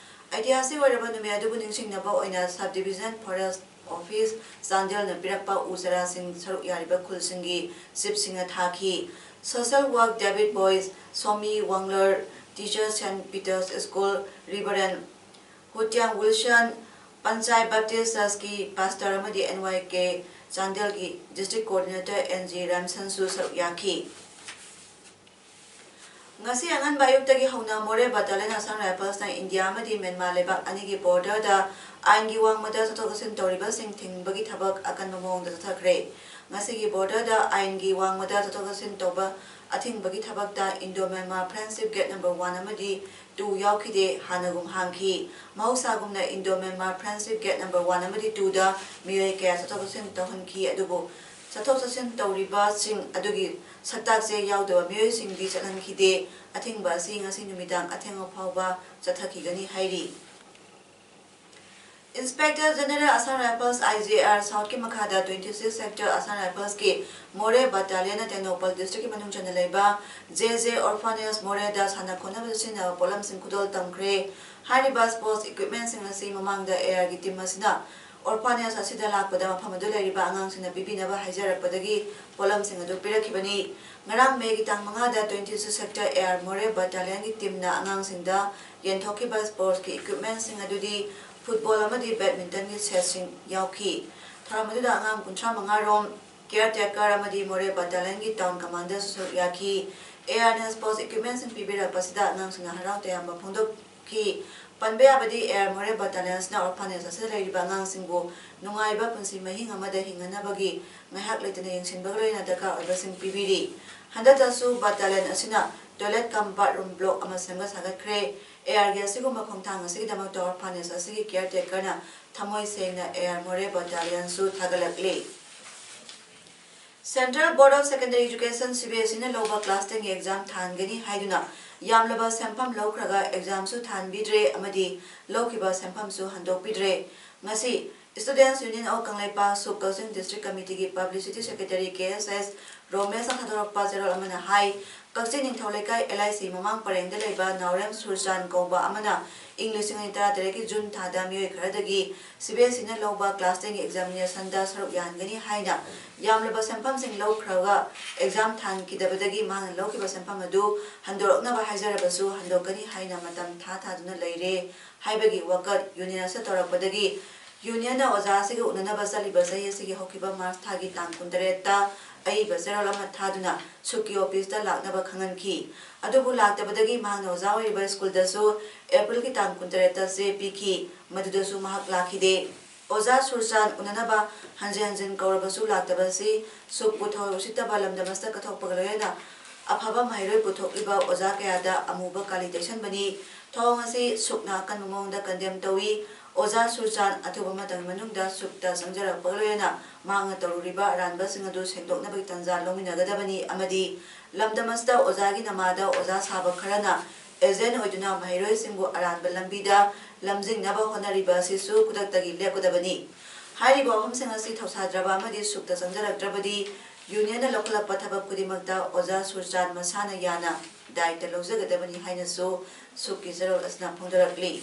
ꯑꯩꯇꯤꯍꯥꯁꯤꯛ ꯑꯣꯏꯔꯕ ꯅꯨꯃꯤꯠ ꯑꯗꯨꯕꯨ ꯅꯤꯡꯁꯤꯡꯅꯕ ꯑꯣꯏꯅ Sub Division Forest Office ꯆꯥꯟꯗꯦꯜꯅ ꯄꯤꯔꯛꯄ ꯎ ꯆꯥꯔꯥꯁꯤꯡ ꯁꯔꯨꯛ ꯌꯥꯔꯤꯕ ꯈꯨꯜꯁꯤꯡꯒꯤ chiefꯁꯤꯡꯅ ꯊꯥꯈꯤ꯫ Social work David Boyce, Somi Wanglar, teacher Saint Peter's School, Reverend Hutiyang Wilson, Panchai Baptist Churchꯀꯤ pastor ꯑꯃꯗꯤ NYK ꯆꯥꯟꯗꯦꯜꯒꯤ district coordinator N G ꯔꯥꯝꯁꯟꯁꯨ ꯁꯔꯨꯛ ꯌꯥꯈꯤ꯫ ꯉꯁꯤ ꯑꯉꯟꯕ ꯑꯌꯨꯛꯇꯒꯤ ꯍꯧꯅ Moreh Battalion Assam Riflesꯅ ꯏꯟꯗꯤꯌꯥ ꯑꯃꯗꯤ ꯃ꯭ꯌꯥꯟꯃꯥꯔ ꯂꯩꯕꯥꯛ ꯑꯅꯤꯒꯤ borderꯗ ꯑꯥꯏꯟꯒꯤ ꯋꯥꯡꯃꯗ ꯆꯠꯊꯣꯛ ꯆꯠꯁꯤꯟ ꯇꯧꯔꯤꯕꯁꯤꯡ ꯊꯤꯡꯕꯒꯤ ꯊꯕꯛ ꯑꯀꯟꯕ ꯃꯑꯣꯡꯗ ꯆꯠꯊꯈ꯭ꯔꯦ꯫ ꯉꯁꯤꯒꯤ borderꯗ ꯑꯥꯏꯟꯒꯤ ꯋꯥꯡꯃꯗ ꯆꯠꯊꯣꯛ ꯆꯠꯁꯤꯟ ꯇꯧꯕ ꯑꯊꯤꯡꯕꯒꯤ ꯊꯕꯛꯇ Indo Myanmar Friendship Gate number one ꯑꯃꯗꯤ two ꯌꯥꯎꯈꯤꯗꯦ, ꯍꯥꯟꯅꯒꯨꯝ ꯍꯥꯡꯈꯤ꯫ ꯃꯍꯧꯁꯥꯒꯨꯝꯅ Indo Myanmar Friendship Gate number one ꯑꯃꯗꯤ twoꯗ ꯃꯤꯑꯣꯏ ꯀꯌꯥ ꯆꯠꯊꯣꯛ ꯆꯠꯁꯤꯟ ꯇꯧꯍꯟꯈꯤ, ꯑꯗꯨꯕꯨ ꯆꯠꯊꯣꯛ ꯆꯠꯁꯤꯟ ꯇꯧꯔꯤꯕꯁꯤꯡ ꯑꯗꯨꯒꯤ ꯁꯛꯇꯥꯛ ꯆꯦ ꯌꯥꯎꯗꯕ ꯃꯤꯑꯣꯏꯁꯤꯡꯗꯤ ꯆꯠꯍꯟꯈꯤꯗꯦ꯫ ꯑꯊꯤꯡꯕ ꯑꯁꯤ ꯉꯁꯤ ꯅꯨꯃꯤꯗꯥꯡ ꯑꯊꯦꯡꯕ ꯐꯥꯎꯕ ꯆꯠꯊꯈꯤꯒꯅꯤ ꯍꯥꯏꯔꯤ꯫ Inspector General Assam Rifles, IGR, Southꯀꯤ ꯃꯈꯥꯗ twenty six Sector Assam Riflesꯀꯤ Moreh Battalionꯅ Tengnoupal districtꯀꯤ ꯃꯅꯨꯡ ꯆꯟꯅ ꯂꯩꯕ JJ Orphanage Morehꯗ ꯁꯥꯟꯅ ꯈꯣꯠꯅꯕꯗ ꯁꯤꯖꯤꯟꯅꯕ ꯄꯣꯠꯂꯝꯁꯤꯡ ꯈꯨꯗꯣꯜ ꯇꯝꯈ꯭ꯔꯦ꯫ ꯍꯥꯏꯔꯤꯕ sports equipmentꯁꯤꯡ ꯑꯁꯤ ꯃꯃꯥꯡꯗ ARꯒꯤ team ꯑꯁꯤꯅ ꯑꯣꯔꯐꯥꯅꯦꯖ ꯑꯁꯤꯗ ꯂꯥꯛꯄꯗ ꯃꯐꯝ ꯑꯗꯨ ꯂꯩꯔꯤꯕ ꯑꯉꯥꯡꯁꯤꯡꯅ ꯄꯤꯕꯤꯅꯕ ꯍꯥꯏꯖꯔꯛꯄꯗꯒꯤ ꯄꯣꯠꯂꯝꯁꯤꯡ ꯑꯗꯨ ꯄꯤꯔꯛꯈꯤꯕꯅꯤ꯫ ꯉꯔꯥꯡ ꯃꯦꯒꯤ ꯇꯥꯡ ꯃꯉꯥꯗ twenty six sector AR More Battalionꯒꯤ teamꯅ ꯑꯉꯥꯡꯁꯤꯡꯗ ꯌꯦꯟꯊꯣꯛꯈꯤꯕ sportsꯀꯤ equipmentꯁꯤꯡ ꯑꯗꯨꯗꯤ football ꯑꯃꯗꯤ badmintonꯒꯤ setꯁꯤꯡ ꯌꯥꯎꯈꯤ꯫ ꯊꯧꯔꯝ ꯑꯗꯨꯗ ꯑꯉꯥꯡ ꯀꯨꯟꯊ꯭ꯔꯥ ꯃꯉꯥ ꯔꯣꯝ, caretaker ꯑꯃꯗꯤ More Battalionꯒꯤ town commanderꯁꯨ ꯁꯔꯨꯛ ꯌꯥꯈꯤ꯫ ARꯅ sports equipmentꯁꯤꯡ ꯄꯤꯕꯤꯔꯛꯄꯁꯤꯗ ꯑꯉꯥꯡꯁꯤꯡꯅ ꯍꯔꯥꯎ ꯇꯌꯥꯝꯕ ꯐꯣꯡꯗꯣꯛꯈꯤ꯫ ꯄꯟꯕ ꯌꯥꯕꯗꯤ AR More Battalionꯅ orphanageꯁꯤꯗ ꯂꯩꯔꯤꯕ ꯑꯉꯥꯡꯁꯤꯡꯕꯨ ꯅꯨꯡꯉꯥꯏꯕ ꯄꯨꯟꯁꯤ ꯃꯍꯤꯡ ꯑꯃꯗ ꯍꯤꯡꯅꯅꯕꯒꯤ ꯉꯥꯏꯍꯥꯛ ꯂꯩꯇꯅ ꯌꯦꯡꯁꯤꯟꯕꯒ ꯂꯣꯏꯅꯅ ꯗꯔꯀꯥꯔ ꯑꯣꯏꯕꯁꯤꯡ ꯄꯤꯕꯤꯔꯤ꯫ ꯍꯟꯗꯛꯇꯁꯨ battalion ꯑꯁꯤꯅ toilet cum bathroom block ꯑꯃ ꯁꯦꯝꯒꯠ ꯁꯥꯒꯠꯈ꯭ꯔꯦ꯫ ARꯒꯤ ꯑꯁꯤꯒꯨꯝꯕ ꯈꯣꯡꯊꯥꯡ ꯑꯁꯤꯒꯤꯗꯃꯛꯇ orphanage ꯑꯁꯤꯒꯤ caretakerꯅ ꯊꯃꯣꯏ ꯁꯦꯡꯅ AR More Battalionꯁꯨ ꯊꯥꯒꯠꯂꯛꯂꯤ꯫ Central Board of Secondary Education, CBSEꯅ ꯂꯧꯕ class tenꯒꯤ exam ꯊꯥꯍꯟꯒꯅꯤ ꯍꯥꯏꯗꯨꯅ ꯌꯥꯝꯂꯕ ꯁꯦꯟꯐꯝ ꯂꯧꯈ꯭ꯔꯒ examꯁꯨ ꯊꯥꯍꯟꯕꯤꯗ꯭ꯔꯦ ꯑꯃꯗꯤ ꯂꯧꯈꯤꯕ ꯁꯦꯟꯐꯝꯁꯨ ꯍꯟꯗꯣꯛꯄꯤꯗ꯭ꯔꯦ꯫ ꯉꯁꯤ Students Union of Kangleipak Sub Cachar District Committeeꯒꯤ Publicity Secretary KSS ꯔꯣꯃꯦꯁꯅ ꯊꯥꯗꯣꯔꯛꯄ ꯆꯦꯔꯣꯜ ꯑꯃꯅ ꯍꯥꯏ, ꯀꯛꯆꯤꯡ ꯅꯤꯡꯊꯧ ꯂꯩꯀꯥꯏ LIC ꯃꯃꯥꯡ ꯄꯔꯦꯡꯗ ꯂꯩꯕ ꯅꯥꯎꯔꯦꯝ ꯁꯨꯔꯆꯥꯟ ꯀꯧꯕ ꯑꯃꯅ ꯏꯪ ꯂꯤꯁꯤꯡ ꯑꯅꯤ ꯇꯔꯥꯇꯔꯦꯠꯀꯤ June ꯊꯥꯗ ꯃꯤꯑꯣꯏ ꯈꯔꯗꯒꯤ CBSEꯅ ꯂꯧꯕ class tenꯒꯤ examinationꯗ ꯁꯔꯨꯛ ꯌꯥꯍꯟꯒꯅꯤ ꯍꯥꯏꯅ ꯌꯥꯝꯂꯕ ꯁꯦꯟꯐꯝꯁꯤꯡ ꯂꯧꯈ꯭ꯔꯒ exam ꯊꯥꯍꯟꯈꯤꯗꯕꯗꯒꯤ ꯃꯍꯥꯛꯅ ꯂꯧꯈꯤꯕ ꯁꯦꯟꯐꯝ ꯑꯗꯨ ꯍꯟꯗꯣꯔꯛꯅꯕ ꯍꯥꯏꯖꯔꯕꯁꯨ ꯍꯟꯗꯣꯛꯀꯅꯤ ꯍꯥꯏꯅ ꯃꯇꯝ ꯊꯥ ꯊꯥꯗꯨꯅ ꯂꯩꯔꯦ ꯍꯥꯏꯕꯒꯤ ꯋꯥꯀꯠ union ꯑꯁꯤꯅ ꯇꯧꯔꯛꯄꯗꯒꯤ unionꯅ ꯑꯣꯖꯥ ꯑꯁꯤꯒ ꯎꯅꯅꯕ ꯆꯠꯂꯤꯕ ꯆꯍꯤ ꯑꯁꯤꯒꯤ ꯍꯧꯈꯤꯕ March ꯊꯥꯒꯤ ꯇꯥꯡ ꯀꯨꯟꯇꯔꯦꯠꯇ ꯑꯏꯕ ꯆꯦꯔꯣꯜ ꯑꯃ ꯊꯥꯗꯨꯅ ꯁꯨꯛꯀꯤ officeꯇ ꯂꯥꯛꯅꯕ ꯈꯪꯍꯟꯈꯤ꯫ ꯑꯗꯨꯕꯨ ꯂꯥꯛꯇꯕꯗꯒꯤ ꯃꯍꯥꯛꯅ ꯑꯣꯖꯥ ꯑꯣꯏꯔꯤꯕ ꯁ꯭ꯀꯨꯜꯗꯁꯨ Aprilꯒꯤ ꯇꯥꯡ ꯀꯨꯟꯇꯔꯦꯠꯇ ꯆꯦ ꯄꯤꯈꯤ, ꯃꯗꯨꯗꯁꯨ ꯃꯍꯥꯛ ꯂꯥꯛꯈꯤꯗꯦ꯫ ꯑꯣꯖꯥ ꯁꯨꯔꯆꯥꯟ ꯎꯅꯅꯕ ꯍꯟꯖꯤꯟ ꯍꯟꯖꯤꯟ ꯀꯧꯔꯕꯁꯨ ꯂꯥꯛꯇꯕ ꯑꯁꯤ ꯁꯨꯛꯄꯨ ꯊꯧꯑꯣꯏ ꯎꯁꯤꯠꯇꯕ ꯂꯝꯗꯝ ꯑꯁꯤꯗ ꯀꯠꯊꯣꯛꯄꯒ ꯂꯣꯏꯅꯅ ꯑꯐꯕ ꯃꯍꯩꯔꯣꯏ ꯄꯨꯊꯣꯛꯂꯤꯕ ꯑꯣꯖꯥ ꯀꯌꯥꯗ ꯑꯃꯨꯕ ꯀꯥꯂꯤ ꯇꯩꯁꯟꯕꯅꯤ꯫ ꯊꯧꯑꯣꯡ ꯑꯁꯤ ꯁꯨꯛꯅ ꯑꯀꯟꯕ ꯃꯑꯣꯡꯗ condemn ꯇꯧꯏ꯫ ꯑꯣꯖꯥ ꯁꯨꯔꯆꯥꯟ ꯑꯊꯨꯕ ꯃꯇꯝꯒꯤ ꯃꯅꯨꯡꯗ ꯁꯨꯛꯇ ꯆꯪꯖꯔꯛꯄꯒ ꯂꯣꯏꯅꯅ ꯃꯍꯥꯛꯅ ꯇꯧꯔꯨꯔꯤꯕ ꯑꯔꯥꯟꯕꯁꯤꯡ ꯑꯗꯨ ꯁꯦꯡꯗꯣꯛꯅꯕꯒꯤ ꯇꯥꯟꯖꯥ ꯂꯧꯃꯤꯟꯅꯒꯗꯕꯅꯤ ꯑꯃꯗꯤ ꯂꯝꯗꯝ ꯑꯁꯤꯗ ꯑꯣꯖꯥꯒꯤ ꯅꯃꯥꯗ ꯑꯣꯖꯥ ꯁꯥꯕ ꯈꯔꯅ agent ꯑꯣꯏꯗꯨꯅ ꯃꯍꯩꯔꯣꯏꯁꯤꯡꯕꯨ ꯑꯔꯥꯟꯕ ꯂꯝꯕꯤꯗ ꯂꯝꯖꯤꯡꯅꯕ ꯍꯣꯠꯅꯔꯤꯕ ꯑꯁꯤꯁꯨ ꯈꯨꯗꯛꯇꯒꯤ ꯂꯦꯞꯀꯗꯕꯅꯤ꯫ ꯍꯥꯏꯔꯤꯕ ꯋꯥꯐꯝꯁꯤꯡ ꯑꯁꯤ ꯊꯧꯁꯥꯗ꯭ꯔꯕ ꯑꯃꯗꯤ ꯁꯨꯛꯇ ꯆꯪꯖꯔꯛꯇ꯭ꯔꯕꯗꯤ unionꯅ ꯂꯧꯈꯠꯂꯛꯄ ꯊꯕꯛ ꯈꯨꯗꯤꯡꯃꯛꯇ ꯑꯣꯖꯥ ꯁꯨꯔꯆꯥꯟ ꯃꯁꯥꯅ ꯌꯥꯅ ꯗꯥꯏꯇ ꯂꯧꯖꯒꯗꯕꯅꯤ ꯍꯥꯏꯅꯁꯨ ꯁꯨꯛꯀꯤ ꯆꯦꯔꯣꯜ ꯑꯁꯤꯅ ꯐꯣꯡꯗꯣꯔꯛꯂꯤ꯫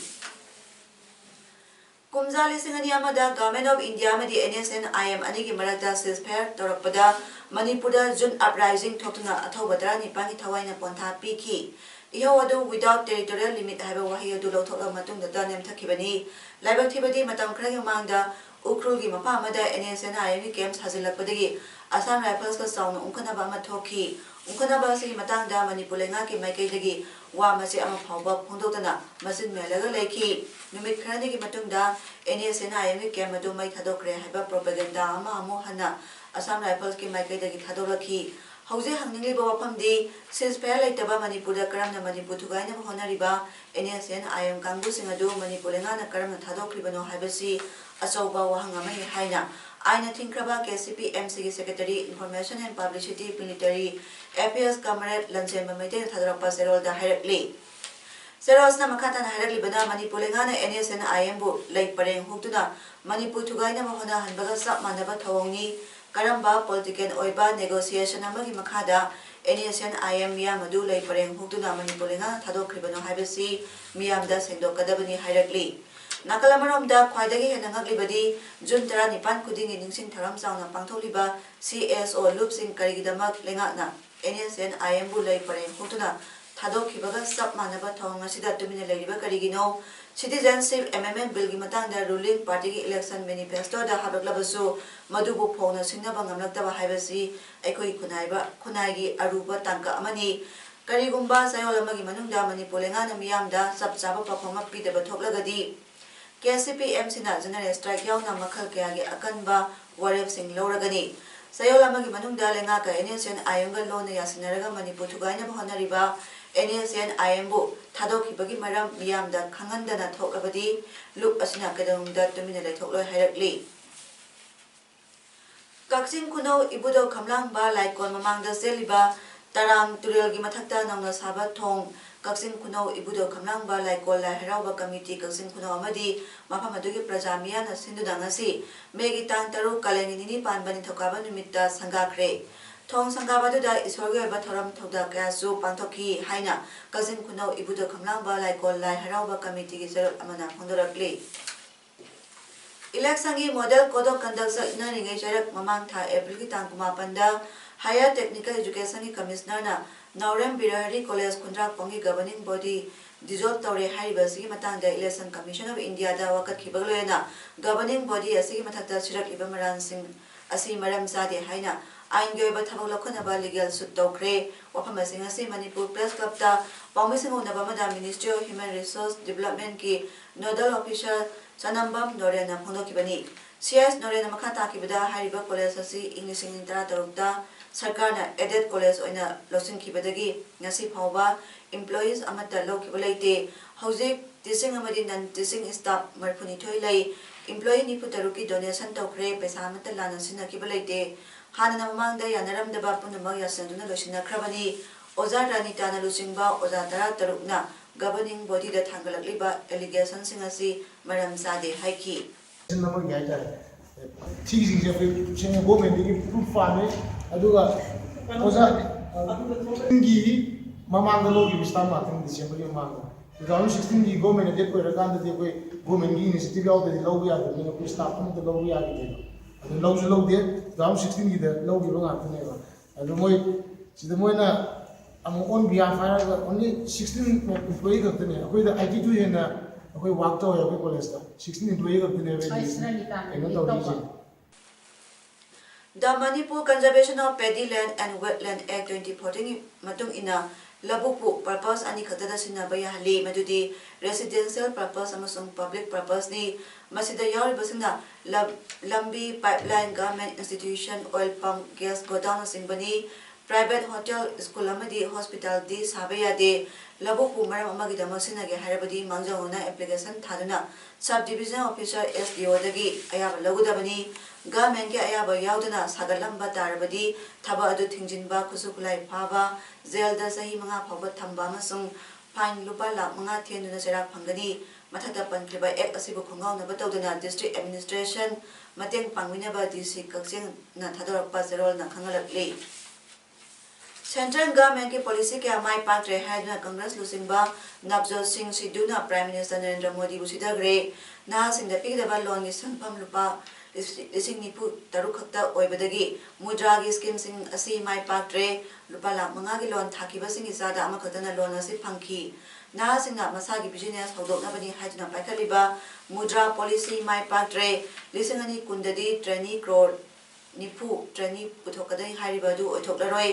ꯀꯨꯝꯖꯥ ꯂꯤꯁꯤꯡ ꯑꯅꯤ ꯑꯃꯗ Government of India ꯑꯃꯗꯤ N S N I M ꯑꯅꯤꯒꯤ ꯃꯔꯛꯇ ceasefire ꯇꯧꯔꯛꯄꯗ ꯃꯅꯤꯄꯨꯔꯗ June uprising ꯊꯣꯛꯇꯨꯅ ꯑꯊꯧꯕ ꯇꯔꯥꯅꯤꯄꯥꯟꯒꯤ ꯊꯋꯥꯏꯅ ꯄꯣꯟꯊꯥ ꯄꯤꯈꯤ꯫ ꯏꯍꯧ ꯑꯗꯨ without territorial limit ꯍꯥꯏꯕ ꯋꯥꯍꯩ ꯑꯗꯨ ꯂꯧꯊꯣꯛꯂꯕ ꯃꯇꯨꯡꯗꯇ ꯅꯦꯝꯊꯈꯤꯕꯅꯤ꯫ ꯂꯥꯏꯕꯛ ꯊꯤꯕꯗꯤ ꯃꯇꯝ ꯈꯔꯒꯤ ꯃꯃꯥꯡꯗ ꯎꯈ꯭ꯔꯨꯜꯒꯤ ꯃꯐꯝ ꯑꯃꯗ N S N I M ꯒꯤ camp ꯁꯥꯖꯤꯜꯂꯛꯄꯗꯒꯤ Assam Riflesꯀ ꯆꯥꯎꯅ ꯎꯪꯈꯠꯅꯕ ꯑꯃ ꯊꯣꯛꯈꯤ꯫ ꯎꯪꯈꯠꯅꯕ ꯑꯁꯤꯒꯤ ꯃꯇꯥꯡꯗ ꯃꯅꯤꯄꯨꯔ ꯂꯩꯉꯥꯛꯀꯤ ꯃꯥꯏꯀꯩꯗꯒꯤ ꯋꯥ ꯃꯆꯦꯠ ꯑꯃ ꯐꯥꯎꯕ ꯐꯣꯡꯗꯣꯛꯇꯅ ꯃꯆꯤꯟ ꯃꯦꯜꯂꯒ ꯂꯩꯈꯤ꯫ ꯅꯨꯃꯤꯠ ꯈꯔꯅꯤꯒꯤ ꯃꯇꯨꯡꯗ N S N I M ꯒꯤ camp ꯑꯗꯨ ꯃꯩ ꯊꯥꯗꯣꯛꯈ꯭ꯔꯦ ꯍꯥꯏꯕ propaganda ꯑꯃ ꯑꯃꯨꯛ ꯍꯟꯅ Assam Riflesꯀꯤ ꯃꯥꯏꯀꯩꯗꯒꯤ ꯊꯥꯗꯣꯛꯂꯛꯈꯤ꯫ ꯍꯧꯖꯤꯛ ꯍꯪꯅꯤꯡꯂꯤꯕ ꯋꯥꯐꯝꯗꯤ ceasefire ꯂꯩꯇꯕ ꯃꯅꯤꯄꯨꯔꯗ ꯀꯔꯝꯅ ꯃꯅꯤꯄꯨꯔ ꯊꯨꯒꯥꯏꯅꯕ ꯍꯣꯠꯅꯔꯤꯕ N S N I M ꯀꯥꯡꯕꯨꯁꯤꯡ ꯑꯗꯨ ꯃꯅꯤꯄꯨꯔ ꯂꯩꯉꯥꯛꯅ ꯀꯔꯝꯅ ꯊꯥꯗꯣꯛꯈ꯭ꯔꯤꯕꯅꯣ ꯍꯥꯏꯕꯁꯤ ꯑꯆꯧꯕ ꯋꯥꯍꯪ ꯑꯃꯅꯤ ꯍꯥꯏꯅ ꯑꯥꯏꯟꯅ ꯊꯤꯡꯈ꯭ꯔꯕ K C P M Cꯒꯤ Secretary Information and Publicity Military Affairs Comrade ꯂꯟꯆꯦꯟꯕ ꯃꯩꯇꯩꯅ ꯊꯥꯗꯣꯔꯛꯄ ꯆꯦꯔꯣꯜꯗ ꯍꯥꯏꯔꯛꯂꯤ꯫ ꯆꯦꯔꯣꯜꯁꯤꯅ ꯃꯈꯥ ꯇꯥꯅ ꯍꯥꯏꯔꯛꯂꯤꯕꯅ ꯃꯅꯤꯄꯨꯔ ꯂꯩꯉꯥꯛꯅ N S N I M ꯕꯨ ꯂꯩ ꯄꯔꯦꯡ ꯍꯨꯛꯇꯨꯅ ꯃꯅꯤꯄꯨꯔ ꯊꯨꯒꯥꯏꯅꯕ ꯍꯣꯠꯅꯍꯟꯕꯒ ꯆꯞ ꯃꯥꯟꯅꯕ ꯊꯧꯑꯣꯡꯅꯤ꯫ ꯀꯔꯝꯕ political ꯑꯣꯏꯕ negotiation ꯑꯃꯒꯤ ꯃꯈꯥꯗ N S N I M ꯃꯤꯌꯥꯝ ꯑꯗꯨ ꯂꯩ ꯄꯔꯦꯡ ꯍꯨꯛꯇꯨꯅ ꯃꯅꯤꯄꯨꯔ ꯂꯩꯉꯥꯛꯅ ꯊꯥꯗꯣꯛꯈ꯭ꯔꯤꯕꯅꯣ ꯍꯥꯏꯕꯁꯤ ꯃꯤꯌꯥꯝꯗ ꯁꯦꯡꯗꯣꯛꯀꯗꯕꯅꯤ ꯍꯥꯏꯔꯛꯂꯤ꯫ ꯅꯥꯀꯜ ꯑꯃꯔꯣꯝꯗ ꯈ꯭ꯋꯥꯏꯗꯒꯤ ꯍꯦꯟꯅ ꯉꯛꯂꯤꯕꯗꯤ June ꯇꯔꯥꯅꯤꯄꯥꯟ ꯈꯨꯗꯤꯡꯒꯤ ꯅꯤꯡꯁꯤꯡ ꯊꯧꯔꯝ ꯆꯥꯎꯅ ꯄꯥꯡꯊꯣꯛꯂꯤꯕ C S O ꯂꯨꯞꯁꯤꯡ ꯀꯔꯤꯒꯤꯗꯃꯛ ꯂꯩꯉꯥꯛꯅ N S N I M ꯕꯨ ꯂꯩ ꯄꯔꯦꯡ ꯍꯨꯛꯇꯨꯅ ꯊꯥꯗꯣꯛꯈꯤꯕꯒ ꯆꯞ ꯃꯥꯟꯅꯕ ꯊꯧꯑꯣꯡ ꯑꯁꯤꯗ ꯇꯨꯃꯤꯟꯅ ꯂꯩꯔꯤꯕ ꯀꯔꯤꯒꯤꯅꯣ? Citizenship Amendment Billꯒꯤ ꯃꯇꯥꯡꯗ ruling partyꯒꯤ election manifestoꯗ ꯍꯥꯞꯂꯛꯂꯕꯁꯨ ꯃꯗꯨꯕꯨ ꯐꯣꯡꯅ ꯁꯤꯡꯅꯕ ꯉꯝꯂꯛꯇꯕ ꯍꯥꯏꯕꯁꯤ ꯑꯩꯈꯣꯏꯒꯤ ꯈꯨꯟꯅꯥꯏꯕ-, ꯈꯨꯟꯅꯥꯏꯒꯤ ꯑꯔꯨꯕ ꯇꯥꯡꯀꯛ ꯑꯃꯅꯤ꯫ ꯀꯔꯤꯒꯨꯝꯕ ꯆꯌꯣꯜ ꯑꯃꯒꯤ ꯃꯅꯨꯡꯗ ꯃꯅꯤꯄꯨꯔ ꯂꯩꯉꯥꯛꯅ ꯃꯤꯌꯥꯝꯗ ꯆꯞ ꯆꯥꯕ ꯄꯥꯎꯈꯨꯝ ꯑꯃ ꯄꯤꯗꯕ ꯊꯣꯛꯂꯒꯗꯤ, K C P M Cꯅ general strike ꯌꯥꯎꯅ ꯃꯈꯜ ꯀꯌꯥꯒꯤ ꯑꯀꯟꯕ ꯋꯥꯔꯦꯞꯁꯤꯡ ꯂꯧꯔꯒꯅꯤ꯫ ꯆꯌꯣꯜ ꯑꯃꯒꯤ ꯃꯅꯨꯡꯗ ꯂꯩꯉꯥꯛꯀ N S N I Mꯒ ꯂꯣꯟꯅ ꯌꯥꯁꯤꯟꯅꯔꯒ ꯃꯅꯤꯄꯨꯔ ꯊꯨꯒꯥꯏꯅꯕ ꯍꯣꯠꯅꯔꯤꯕ N S N I Mꯕꯨ ꯊꯥꯗꯣꯛꯈꯤꯕꯒꯤ ꯃꯔꯝ ꯃꯤꯌꯥꯝꯗ ꯈꯪꯍꯟꯗꯅ ꯊꯣꯛꯂꯕꯗꯤ, ꯂꯨꯞ ꯑꯁꯤꯅ ꯀꯩꯗꯧꯅꯨꯡꯗ ꯇꯨꯃꯤꯟꯅ ꯂꯩꯊꯣꯛꯂꯣꯏ ꯍꯥꯏꯔꯛꯂꯤ꯫ ꯀꯛꯆꯤꯡ ꯈꯨꯅꯧ ꯏꯕꯨꯙꯧ ꯈꯝꯂꯥꯡꯕ ꯂꯥꯏꯀꯣꯟ ꯃꯃꯥꯡꯗ ꯆꯦꯜꯂꯤꯕ ꯇꯔꯥꯡ ꯇꯨꯔꯦꯜꯒꯤ ꯃꯊꯛꯇ ꯅꯧꯅ ꯁꯥꯕ ꯊꯣꯡ ꯀꯛꯆꯤꯡ ꯈꯨꯅꯧ ꯏꯕꯨꯙꯧ ꯈꯝꯂꯥꯡꯕ ꯂꯥꯏꯀꯣꯟ ꯂꯥꯏ ꯍꯔꯥꯎꯕ ꯀꯃꯤꯇꯤ ꯀꯛꯆꯤꯡ ꯈꯨꯅꯧ ꯑꯃꯗꯤ ꯃꯐꯝ ꯑꯗꯨꯒꯤ ꯄ꯭ꯔꯖꯥ ꯃꯤꯌꯥꯝꯅ ꯁꯤꯟꯗꯨꯅ ꯉꯁꯤ ꯃꯦꯒꯤ ꯇꯥꯡ ꯇꯔꯨꯛ, ꯀꯥꯂꯦꯟꯒꯤ ꯅꯤꯅꯤ ꯄꯥꯟꯕ ꯅꯤꯡꯊꯧꯀꯥꯕ ꯅꯨꯃꯤꯠꯇ ꯁꯪꯒꯥꯈ꯭ꯔꯦ꯫ ꯊꯣꯡ ꯁꯪꯒꯥꯕ ꯑꯗꯨꯗ ꯏꯁꯣꯔꯒꯤ ꯑꯣꯏꯕ ꯊꯧꯔꯝ ꯊꯧꯗꯥ ꯀꯌꯥꯁꯨ ꯄꯥꯡꯊꯣꯛꯈꯤ ꯍꯥꯏꯅ ꯀꯛꯆꯤꯡ ꯈꯨꯅꯧ ꯏꯕꯨꯙꯧ ꯈꯝꯂꯥꯡꯕ ꯂꯥꯏꯀꯣꯟ ꯂꯥꯏ ꯍꯔꯥꯎꯕ ꯀꯃꯤꯇꯤꯒꯤ ꯆꯦꯔꯣꯜ ꯑꯃꯅ ꯐꯣꯡꯗꯣꯔꯛꯂꯤ꯫ Electionꯒꯤ Model Code of Conduct ꯆꯠꯅꯔꯤꯉꯩ ꯆꯩꯔꯛ ꯃꯃꯥꯡ ꯊꯥ Aprilꯒꯤ ꯇꯥꯡ ꯀꯨꯟꯃꯥꯄꯟꯗ Higher Technical Educationꯒꯤ Commissionerꯅ ꯅꯥꯎꯔꯦꯝ Birahari College ꯈꯨꯟꯗ꯭ꯔꯥꯛꯄꯝꯒꯤ Governing Body dissolve ꯇꯧꯔꯦ ꯍꯥꯏꯔꯤꯕ ꯑꯁꯤꯒꯤ ꯃꯇꯥꯡꯗ Election Commission of Indiaꯗ ꯋꯥꯀꯠꯈꯤꯕꯒ ꯂꯣꯏꯅꯅ Governing Body ꯑꯁꯤꯒꯤ ꯃꯊꯛꯇ ꯁꯤꯔꯛꯂꯤꯕ ꯃꯔꯥꯜꯁꯤꯡ ꯑꯁꯤ ꯃꯔꯝ ꯆꯥꯗꯦ ꯍꯥꯏꯅ ꯑꯥꯏꯟꯒꯤ ꯑꯣꯏꯕ ꯊꯕꯛ ꯂꯧꯈꯠꯅꯕ legal suit ꯇꯧꯈ꯭ꯔꯦ꯫ ꯋꯥꯐꯝ ꯑꯁꯤꯡ ꯑꯁꯤ ꯃꯅꯤꯄꯨꯔ Press Clubꯇ ꯄꯥꯎꯃꯤꯁꯤꯡ ꯎꯅꯕ ꯑꯃꯗ Ministry of Human Resource Developmentꯀꯤ Nodal Officer ꯆꯅꯝꯕꯝ ꯅꯣꯔꯦꯟꯅ ꯐꯣꯡꯗꯣꯛꯈꯤꯕꯅꯤ꯫ C I ꯑꯦꯁ ꯅꯣꯔꯦꯟꯅ ꯃꯈꯥ ꯇꯥꯈꯤꯕꯗ ꯍꯥꯏꯔꯤꯕ college ꯑꯁꯤ ꯏꯪ ꯂꯤꯁꯤꯡ ꯑꯅꯤ ꯇꯔꯥꯇꯔꯨꯛꯇ ꯁꯔꯀꯥꯔꯅ aided college ꯑꯣꯏꯅ ꯂꯧꯁꯤꯟꯈꯤꯕꯗꯒꯤ ꯉꯁꯤ ꯐꯥꯎꯕ employees ꯑꯃꯠꯇ ꯂꯧꯈꯤꯕ ꯂꯩꯇꯦ꯫ ꯍꯧꯖꯤꯛ teaching ꯑꯃꯗꯤ non teaching staff ꯃꯔꯤꯐꯨꯅꯤꯊꯣꯏ ꯂꯩ꯫ Employee ꯅꯤꯐꯨꯇꯔꯨꯛꯀꯤ donation ꯇꯧꯈ꯭ꯔꯦ, ꯄꯩꯁꯥ ꯑꯃꯠꯇ ꯂꯥꯟꯅ ꯁꯤꯖꯤꯟꯅꯈꯤꯕ ꯂꯩꯇꯦ꯫ ꯍꯥꯟꯅꯅ ꯃꯃꯥꯡꯗ ꯌꯥꯅꯔꯝꯗꯕ ꯄꯨꯝꯅꯃꯛ ꯌꯥꯁꯤꯟꯅꯗꯨꯅ ꯂꯣꯏꯁꯤꯟꯅꯈ꯭ꯔꯕꯅꯤ꯫ ꯑꯣꯖꯥ ꯔꯥꯅꯤꯇꯥꯅ ꯂꯨꯆꯤꯡꯕ ꯑꯣꯖꯥ ꯇꯔꯥꯇꯔꯨꯛꯅ Governing Bodyꯗ ꯊꯥꯡꯒꯠꯂꯛꯂꯤꯕ allegationꯁꯤꯡ ꯑꯁꯤ ꯃꯔꯝ ꯆꯥꯗꯦ ꯍꯥꯏꯈꯤ꯫ ꯁꯤꯖꯤꯟꯅꯕꯒꯤ ꯍꯥꯏꯇꯥꯔꯦ꯫ ꯁꯤꯒꯤꯁꯤꯡꯁꯦ ꯑꯩꯈꯣꯏ ꯁꯦꯡꯅ governmentꯗꯒꯤ proof ꯄꯥꯝꯃꯦ꯫ ꯑꯗꯨꯒ ꯑꯣꯖꯥ, ꯒꯤ ꯃꯃꯥꯡꯗ ꯂꯧꯈꯤꯕ staff ꯉꯥꯛꯇꯅꯤ, Decemberꯒꯤ ꯃꯃꯥꯡꯗ꯫ Two thousand sixteenꯒꯤ government aided ꯑꯣꯏꯔꯀꯥꯟꯗꯗꯤ ꯑꯩꯈꯣꯏ governmentꯒꯤ initiative ꯌꯥꯎꯗ꯭ꯔꯗꯤ ꯂꯧꯕ ꯌꯥꯗꯕꯅꯤꯅ ꯑꯩꯈꯣꯏ staff ꯑꯃꯠꯇ ꯂꯧꯕ ꯌꯥꯈꯤꯗꯦꯕ꯫ ꯑꯗꯨ ꯂꯧꯁꯨ ꯂꯧꯗꯦ, two thousand sixteenꯒꯤꯗ ꯂꯧꯈꯤꯕ ꯉꯥꯛꯇꯅꯦꯕ꯫ ꯑꯗꯨ ꯃꯣꯏ ꯁꯤꯗ ꯃꯣꯏꯅ ꯑꯃꯨꯛ on behalf ꯍꯥꯏꯔꯒ only sixteen employee ꯈꯛꯇꯅꯦ꯫ ꯑꯩꯈꯣꯏꯗ eighty two ꯍꯦꯟꯅ ꯑꯩꯈꯣꯏ work ꯇꯧꯋꯦ ꯑꯩꯈꯣꯏ collegeꯇ꯫ Sixteen employee ꯈꯛꯇꯅꯦꯕ ꯍꯥꯏꯗꯤ ꯀꯩꯅꯣ ꯇꯧꯔꯤꯁꯦ꯫ The Manipur Conservation of Paddy Land and Wetland Act twenty fourteenꯒꯤ ꯃꯇꯨꯡ ꯏꯟꯅ ꯂꯧꯕꯨꯛꯄꯨ purpose ꯑꯅꯤ ꯈꯛꯇꯗ ꯁꯤꯖꯤꯟꯅꯕ ꯌꯥꯍꯜꯂꯤ, ꯃꯗꯨꯗꯤ residential purpose ꯑꯃꯁꯨꯡ public purposeꯅꯤ꯫ ꯃꯁꯤꯗ ꯌꯥꯎꯔꯤꯕꯁꯤꯡꯅ ꯂꯝ-, ꯂꯝꯕꯤ, pipeline, government institution, oil pump, gas godownꯅꯆꯤꯡꯕꯅꯤ꯫ Private hotel, school ꯑꯃꯗꯤ hospitalꯗꯤ ꯁꯥꯕ ꯌꯥꯗꯦ꯫ ꯂꯧꯕꯨꯛꯄꯨ ꯃꯔꯝ ꯑꯃꯒꯤꯗꯃꯛ ꯁꯤꯖꯤꯟꯅꯒꯦ ꯍꯥꯏꯔꯕꯗꯤ ꯃꯥꯡꯖꯧꯅꯅ application ꯊꯥꯗꯨꯅ Sub Division Officer, S D Oꯗꯒꯤ ꯑꯌꯥꯕ ꯂꯧꯒꯗꯕꯅꯤ꯫ Governmentꯀꯤ ꯑꯌꯥꯕ ꯌꯥꯎꯗꯅ ꯁꯥꯒꯠꯂꯝꯕ ꯇꯥꯔꯕꯗꯤ ꯊꯕꯛ ꯑꯗꯨ ꯊꯤꯡꯖꯤꯟꯕ, ꯈꯨꯠꯁꯨ ꯈꯨꯠꯂꯥꯏ ꯐꯥꯕ, jailꯗ ꯆꯍꯤ ꯃꯉꯥ ꯐꯥꯎꯕ ꯊꯝꯕ ꯑꯃꯁꯨꯡ fine ꯂꯨꯄꯥ ꯂꯥꯈ ꯃꯉꯥ ꯊꯤꯍꯟꯗꯨꯅ ꯆꯩꯔꯥꯛ ꯐꯪꯒꯅꯤ꯫ ꯃꯊꯛꯇ ꯄꯟꯈ꯭ꯔꯤꯕ act ꯑꯁꯤꯕꯨ ꯈꯣꯡꯒꯥꯎꯅꯕ ꯇꯧꯗꯨꯅ district administration ꯃꯇꯦꯡ ꯄꯥꯡꯕꯤꯅꯕ D C ꯀꯛꯆꯤꯡꯅ ꯊꯥꯗꯣꯔꯛꯄ ꯆꯦꯔꯣꯜꯅ ꯈꯪꯍꯜꯂꯛꯂꯤ꯫ Central Governmentꯀꯤ policy ꯀꯌꯥ ꯃꯥꯏ ꯄꯥꯛꯇ꯭ꯔꯦ ꯍꯥꯏꯗꯨꯅ Congress ꯂꯨꯆꯤꯡꯕ ꯅꯕꯖꯣꯠ ꯁꯤꯡ ꯁꯤꯙꯨꯅ Prime Minister ꯅꯔꯦꯟꯗ꯭ꯔ ꯃꯣꯗꯤꯕꯨ ꯁꯤꯊꯈ꯭ꯔꯦ꯫ ꯅꯍꯥꯁꯤꯡꯗ ꯄꯤꯒꯗꯕ loanꯒꯤ ꯁꯦꯟꯐꯝ ꯂꯨꯄꯥ ꯂꯤꯁꯤꯡ ꯅꯤꯐꯨ ꯇꯔꯨꯛ ꯈꯛꯇ ꯑꯣꯏꯕꯗꯒꯤ ꯃꯨꯗ꯭ꯔꯥꯒꯤ schemeꯁꯤꯡ ꯑꯁꯤ ꯃꯥꯏ ꯄꯥꯛꯇ꯭ꯔꯦ꯫ ꯂꯨꯄꯥ ꯂꯥꯈ ꯃꯉꯥꯒꯤ loan ꯊꯥꯈꯤꯕꯁꯤꯡꯒꯤ ꯆꯥꯗ ꯑꯃꯈꯛꯇꯅ loan ꯑꯁꯤ ꯐꯪꯈꯤ꯫ ꯅꯍꯥꯁꯤꯡꯅ ꯃꯁꯥꯒꯤ business ꯍꯧꯗꯣꯛꯅꯕꯅꯤ ꯍꯥꯏꯗꯨꯅ ꯄꯥꯏꯈꯠꯂꯤꯕ ꯃꯨꯗ꯭ꯔꯥ policy ꯃꯥꯏ ꯄꯥꯛꯇ꯭ꯔꯦ꯫ ꯂꯤꯁꯤꯡ ꯑꯅꯤ ꯀꯨꯟꯗꯗꯤ ꯇ꯭ꯔꯦꯅꯤ ꯀ꯭ꯔꯣꯔ ꯅꯤꯐꯨ ꯇ꯭ꯔꯦꯅꯤ ꯄꯨꯊꯣꯛꯀꯗꯣꯏ ꯍꯥꯏꯔꯤꯕ ꯑꯗꯨ ꯑꯣꯏꯊꯣꯛꯂꯔꯣꯏ꯫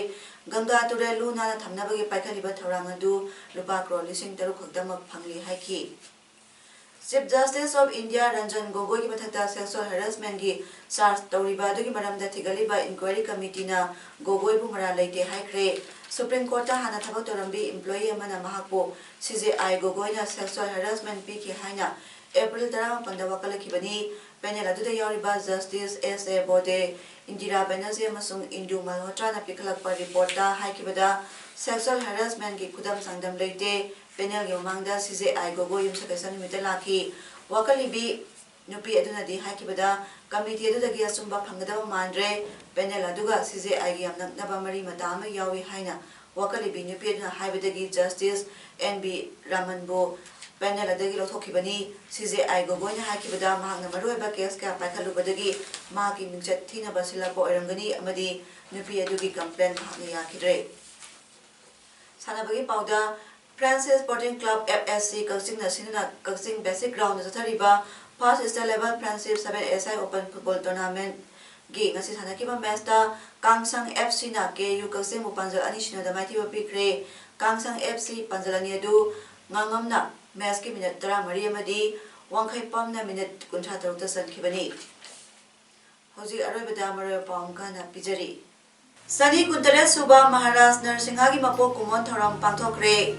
ꯒꯪꯒꯥ ꯇꯨꯔꯦꯜ ꯂꯨ ꯅꯥꯟꯅ ꯊꯝꯅꯕꯒꯤ ꯄꯥꯏꯈꯠꯂꯤꯕ ꯊꯧꯔꯥꯡ ꯑꯗꯨ ꯂꯨꯄꯥ ꯀ꯭ꯔꯣꯔ ꯂꯤꯁꯤꯡ ꯇꯔꯨꯛ ꯈꯛꯇꯃꯛ ꯐꯪꯂꯤ ꯍꯥꯏꯈꯤ꯫ Chief Justice of India Ranjan ꯒꯣꯒꯣꯏꯒꯤ ꯃꯊꯛꯇ sexual harassmentꯀꯤ charge ꯇꯧꯔꯤꯕ ꯑꯗꯨꯒꯤ ꯃꯔꯝꯗ ꯊꯤꯒꯠꯂꯤꯕ inquiry committeeꯅ ꯒꯣꯒꯣꯏꯕꯨ ꯃꯔꯥꯜ ꯂꯩꯇꯦ ꯍꯥꯏꯈ꯭ꯔꯦ꯫ Supreme Courtꯇ ꯍꯥꯟꯅ ꯊꯕꯛ ꯇꯧꯔꯝꯕꯤ employee ꯑꯃꯅ ꯃꯍꯥꯛꯄꯨ ꯁꯤ ꯖꯦ ꯑꯥꯏ ꯒꯣꯒꯣꯏꯅ sexual harassment ꯄꯤꯈꯤ ꯍꯥꯏꯅ ꯑꯦꯄ꯭ꯔꯤꯜ ꯇꯔꯥꯃꯥꯄꯟꯗ ꯋꯥꯀꯠꯂꯛꯈꯤꯕꯅꯤ꯫ Panel ꯑꯗꯨꯗ ꯌꯥꯎꯔꯤꯕ Justice ꯑꯦꯁ ꯑꯦ ꯕꯣꯗꯦ, ꯏꯟꯗꯤꯔꯥ ꯕꯦꯅꯔꯖꯤ ꯑꯃꯁꯨꯡ ꯏꯟꯗꯨ ꯃꯜꯍꯣꯇ꯭ꯔꯥꯅ ꯄꯤꯈꯠꯂꯛꯄ reportꯇ ꯍꯥꯏꯈꯤꯕꯗ, sexual harassmentꯀꯤ ꯈꯨꯗꯝ ꯆꯥꯡꯗꯝ ꯂꯩꯇꯦ꯫ Panelꯒꯤ ꯃꯃꯥꯡꯗ ꯁꯤ ꯖꯦ ꯑꯥꯏ ꯒꯣꯒꯣꯏ ꯌꯨꯝꯁꯀꯩꯁ ꯅꯨꯃꯤꯠꯇ ꯂꯥꯛꯈꯤ꯫ ꯋꯥꯀꯠꯂꯤꯕꯤ ꯅꯨꯄꯤ ꯑꯗꯨꯅꯗꯤ ꯍꯥꯏꯈꯤꯕꯗ, committee ꯑꯗꯨꯗꯒꯤ ꯑꯆꯨꯝꯕ ꯐꯪꯒꯗꯕ ꯃꯥꯟꯗ꯭ꯔꯦ꯫ Panel ꯑꯗꯨꯒ ꯁꯤ ꯖꯦ ꯑꯥꯏꯒꯤ ꯌꯥꯝ ꯅꯛꯅꯕ ꯃꯔꯤ ꯃꯇꯥ ꯑꯃ ꯌꯥꯎꯏ ꯍꯥꯏꯅ ꯋꯥꯀꯠꯂꯤꯕꯤ ꯅꯨꯄꯤ ꯑꯗꯨꯅ ꯍꯥꯏꯕꯗꯒꯤ Justice ꯑꯦꯟ ꯕꯤ ꯔꯥꯃꯟꯕꯨ panel ꯑꯗꯨꯗꯒꯤ ꯂꯧꯊꯣꯛꯈꯤꯕꯅꯤ꯫ ꯁꯤ ꯖꯦ ꯑꯥꯏ ꯒꯣꯒꯣꯏꯅ ꯍꯥꯏꯈꯤꯕꯗ, ꯃꯍꯥꯛꯅ ꯃꯔꯨꯑꯣꯏꯕ case ꯀꯌꯥ ꯄꯥꯏꯈꯠꯂꯨꯕꯗꯒꯤ ꯃꯍꯥꯛꯀꯤ ꯃꯤꯡꯆꯠ ꯊꯤꯅꯕ ꯁꯤꯜꯂꯛꯄ ꯑꯣꯏꯔꯝꯒꯅꯤ ꯑꯃꯗꯤ ꯅꯨꯄꯤ ꯑꯗꯨꯒꯤ complaint ꯃꯍꯥꯛꯅ ꯌꯥꯈꯤꯗ꯭ꯔꯦ꯫ ꯁꯥꯟꯅꯕꯒꯤ ꯄꯥꯎꯗ, Friendship Sporting Club, F S C, ꯀꯛꯆꯤꯡꯅ ꯁꯤꯟꯗꯨꯅ ꯀꯛꯆꯤꯡ Basic Groundꯗ ꯆꯠꯊꯔꯤꯕ First State Level Friendship Seven A-side Open Football Tournamentꯒꯤ ꯉꯁꯤ ꯁꯥꯟꯅꯈꯤꯕ matchꯇ ꯀꯥꯡꯁꯪ F Cꯅ K U ꯀꯛꯆꯤꯡꯕꯨ ꯄꯥꯟꯖꯜ ꯑꯅꯤ ꯁꯤꯅꯣꯗ ꯃꯥꯏꯊꯤꯕ ꯄꯤꯈ꯭ꯔꯦ꯫ ꯀꯥꯡꯁꯪ F C ꯄꯥꯟꯖꯜ ꯑꯅꯤ ꯑꯗꯨ ꯉꯥꯉꯝꯅ matchꯀꯤ minute ꯇꯔꯥꯃꯔꯤ ꯑꯃꯗꯤ ꯋꯥꯡꯈꯩꯄꯝꯅ minute ꯀꯨꯟꯊ꯭ꯔꯥ ꯇꯔꯨꯛꯇ ꯆꯟꯈꯤꯕꯅꯤ꯫ ꯍꯧꯖꯤꯛ ꯑꯔꯣꯏꯕꯗ ꯃꯔꯨꯑꯣꯏꯕ ꯄꯥꯎ ꯑꯃꯨꯛꯀ ꯍꯟꯅ ꯄꯤꯖꯔꯤ꯫ ꯆꯅꯤ ꯀꯨꯟꯇꯔꯦꯠ ꯁꯨꯕ ꯃꯍꯥꯔꯥꯖ ꯅꯔꯁꯤꯡꯍꯒꯤ ꯃꯄꯣꯛ ꯀꯨꯝꯑꯣꯟ ꯊꯧꯔꯝ ꯄꯥꯡꯊꯣꯛꯈ꯭ꯔꯦ꯫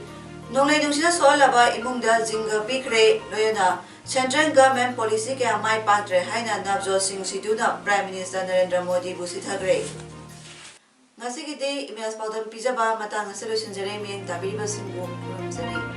ꯅꯣꯡꯂꯩ ꯅꯨꯡꯁꯤꯠꯅ ꯁꯣꯛꯍꯜꯂꯕ ꯏꯃꯨꯡꯗ ꯖꯤꯡꯒ ꯄꯤꯈ꯭ꯔꯦ꯫ ꯂꯣꯏꯅꯅ Central Government policy ꯀꯌꯥ ꯃꯥꯏ ꯄꯥꯛꯇ꯭ꯔꯦ ꯍꯥꯏꯅ ꯅꯕꯖꯣꯠ ꯁꯤꯡ ꯁꯤꯙꯨꯅ Prime Minister ꯅꯔꯦꯟꯗ꯭ꯔ ꯃꯣꯗꯤꯕꯨ ꯁꯤꯊꯈ꯭ꯔꯦ꯫ ꯉꯁꯤꯒꯤꯗꯤ ꯏꯃꯦꯖ ꯄꯥꯎꯗꯝ ꯄꯤꯖꯕ ꯃꯇꯥꯡ ꯑꯁꯤꯗ ꯂꯣꯏꯁꯤꯟꯖꯔꯦ꯫ ꯃꯤꯠꯌꯦꯡ ꯇꯥꯕꯤꯔꯤꯕꯁꯤꯡꯕꯨ ꯈꯨꯔꯨꯝꯖꯔꯤ꯫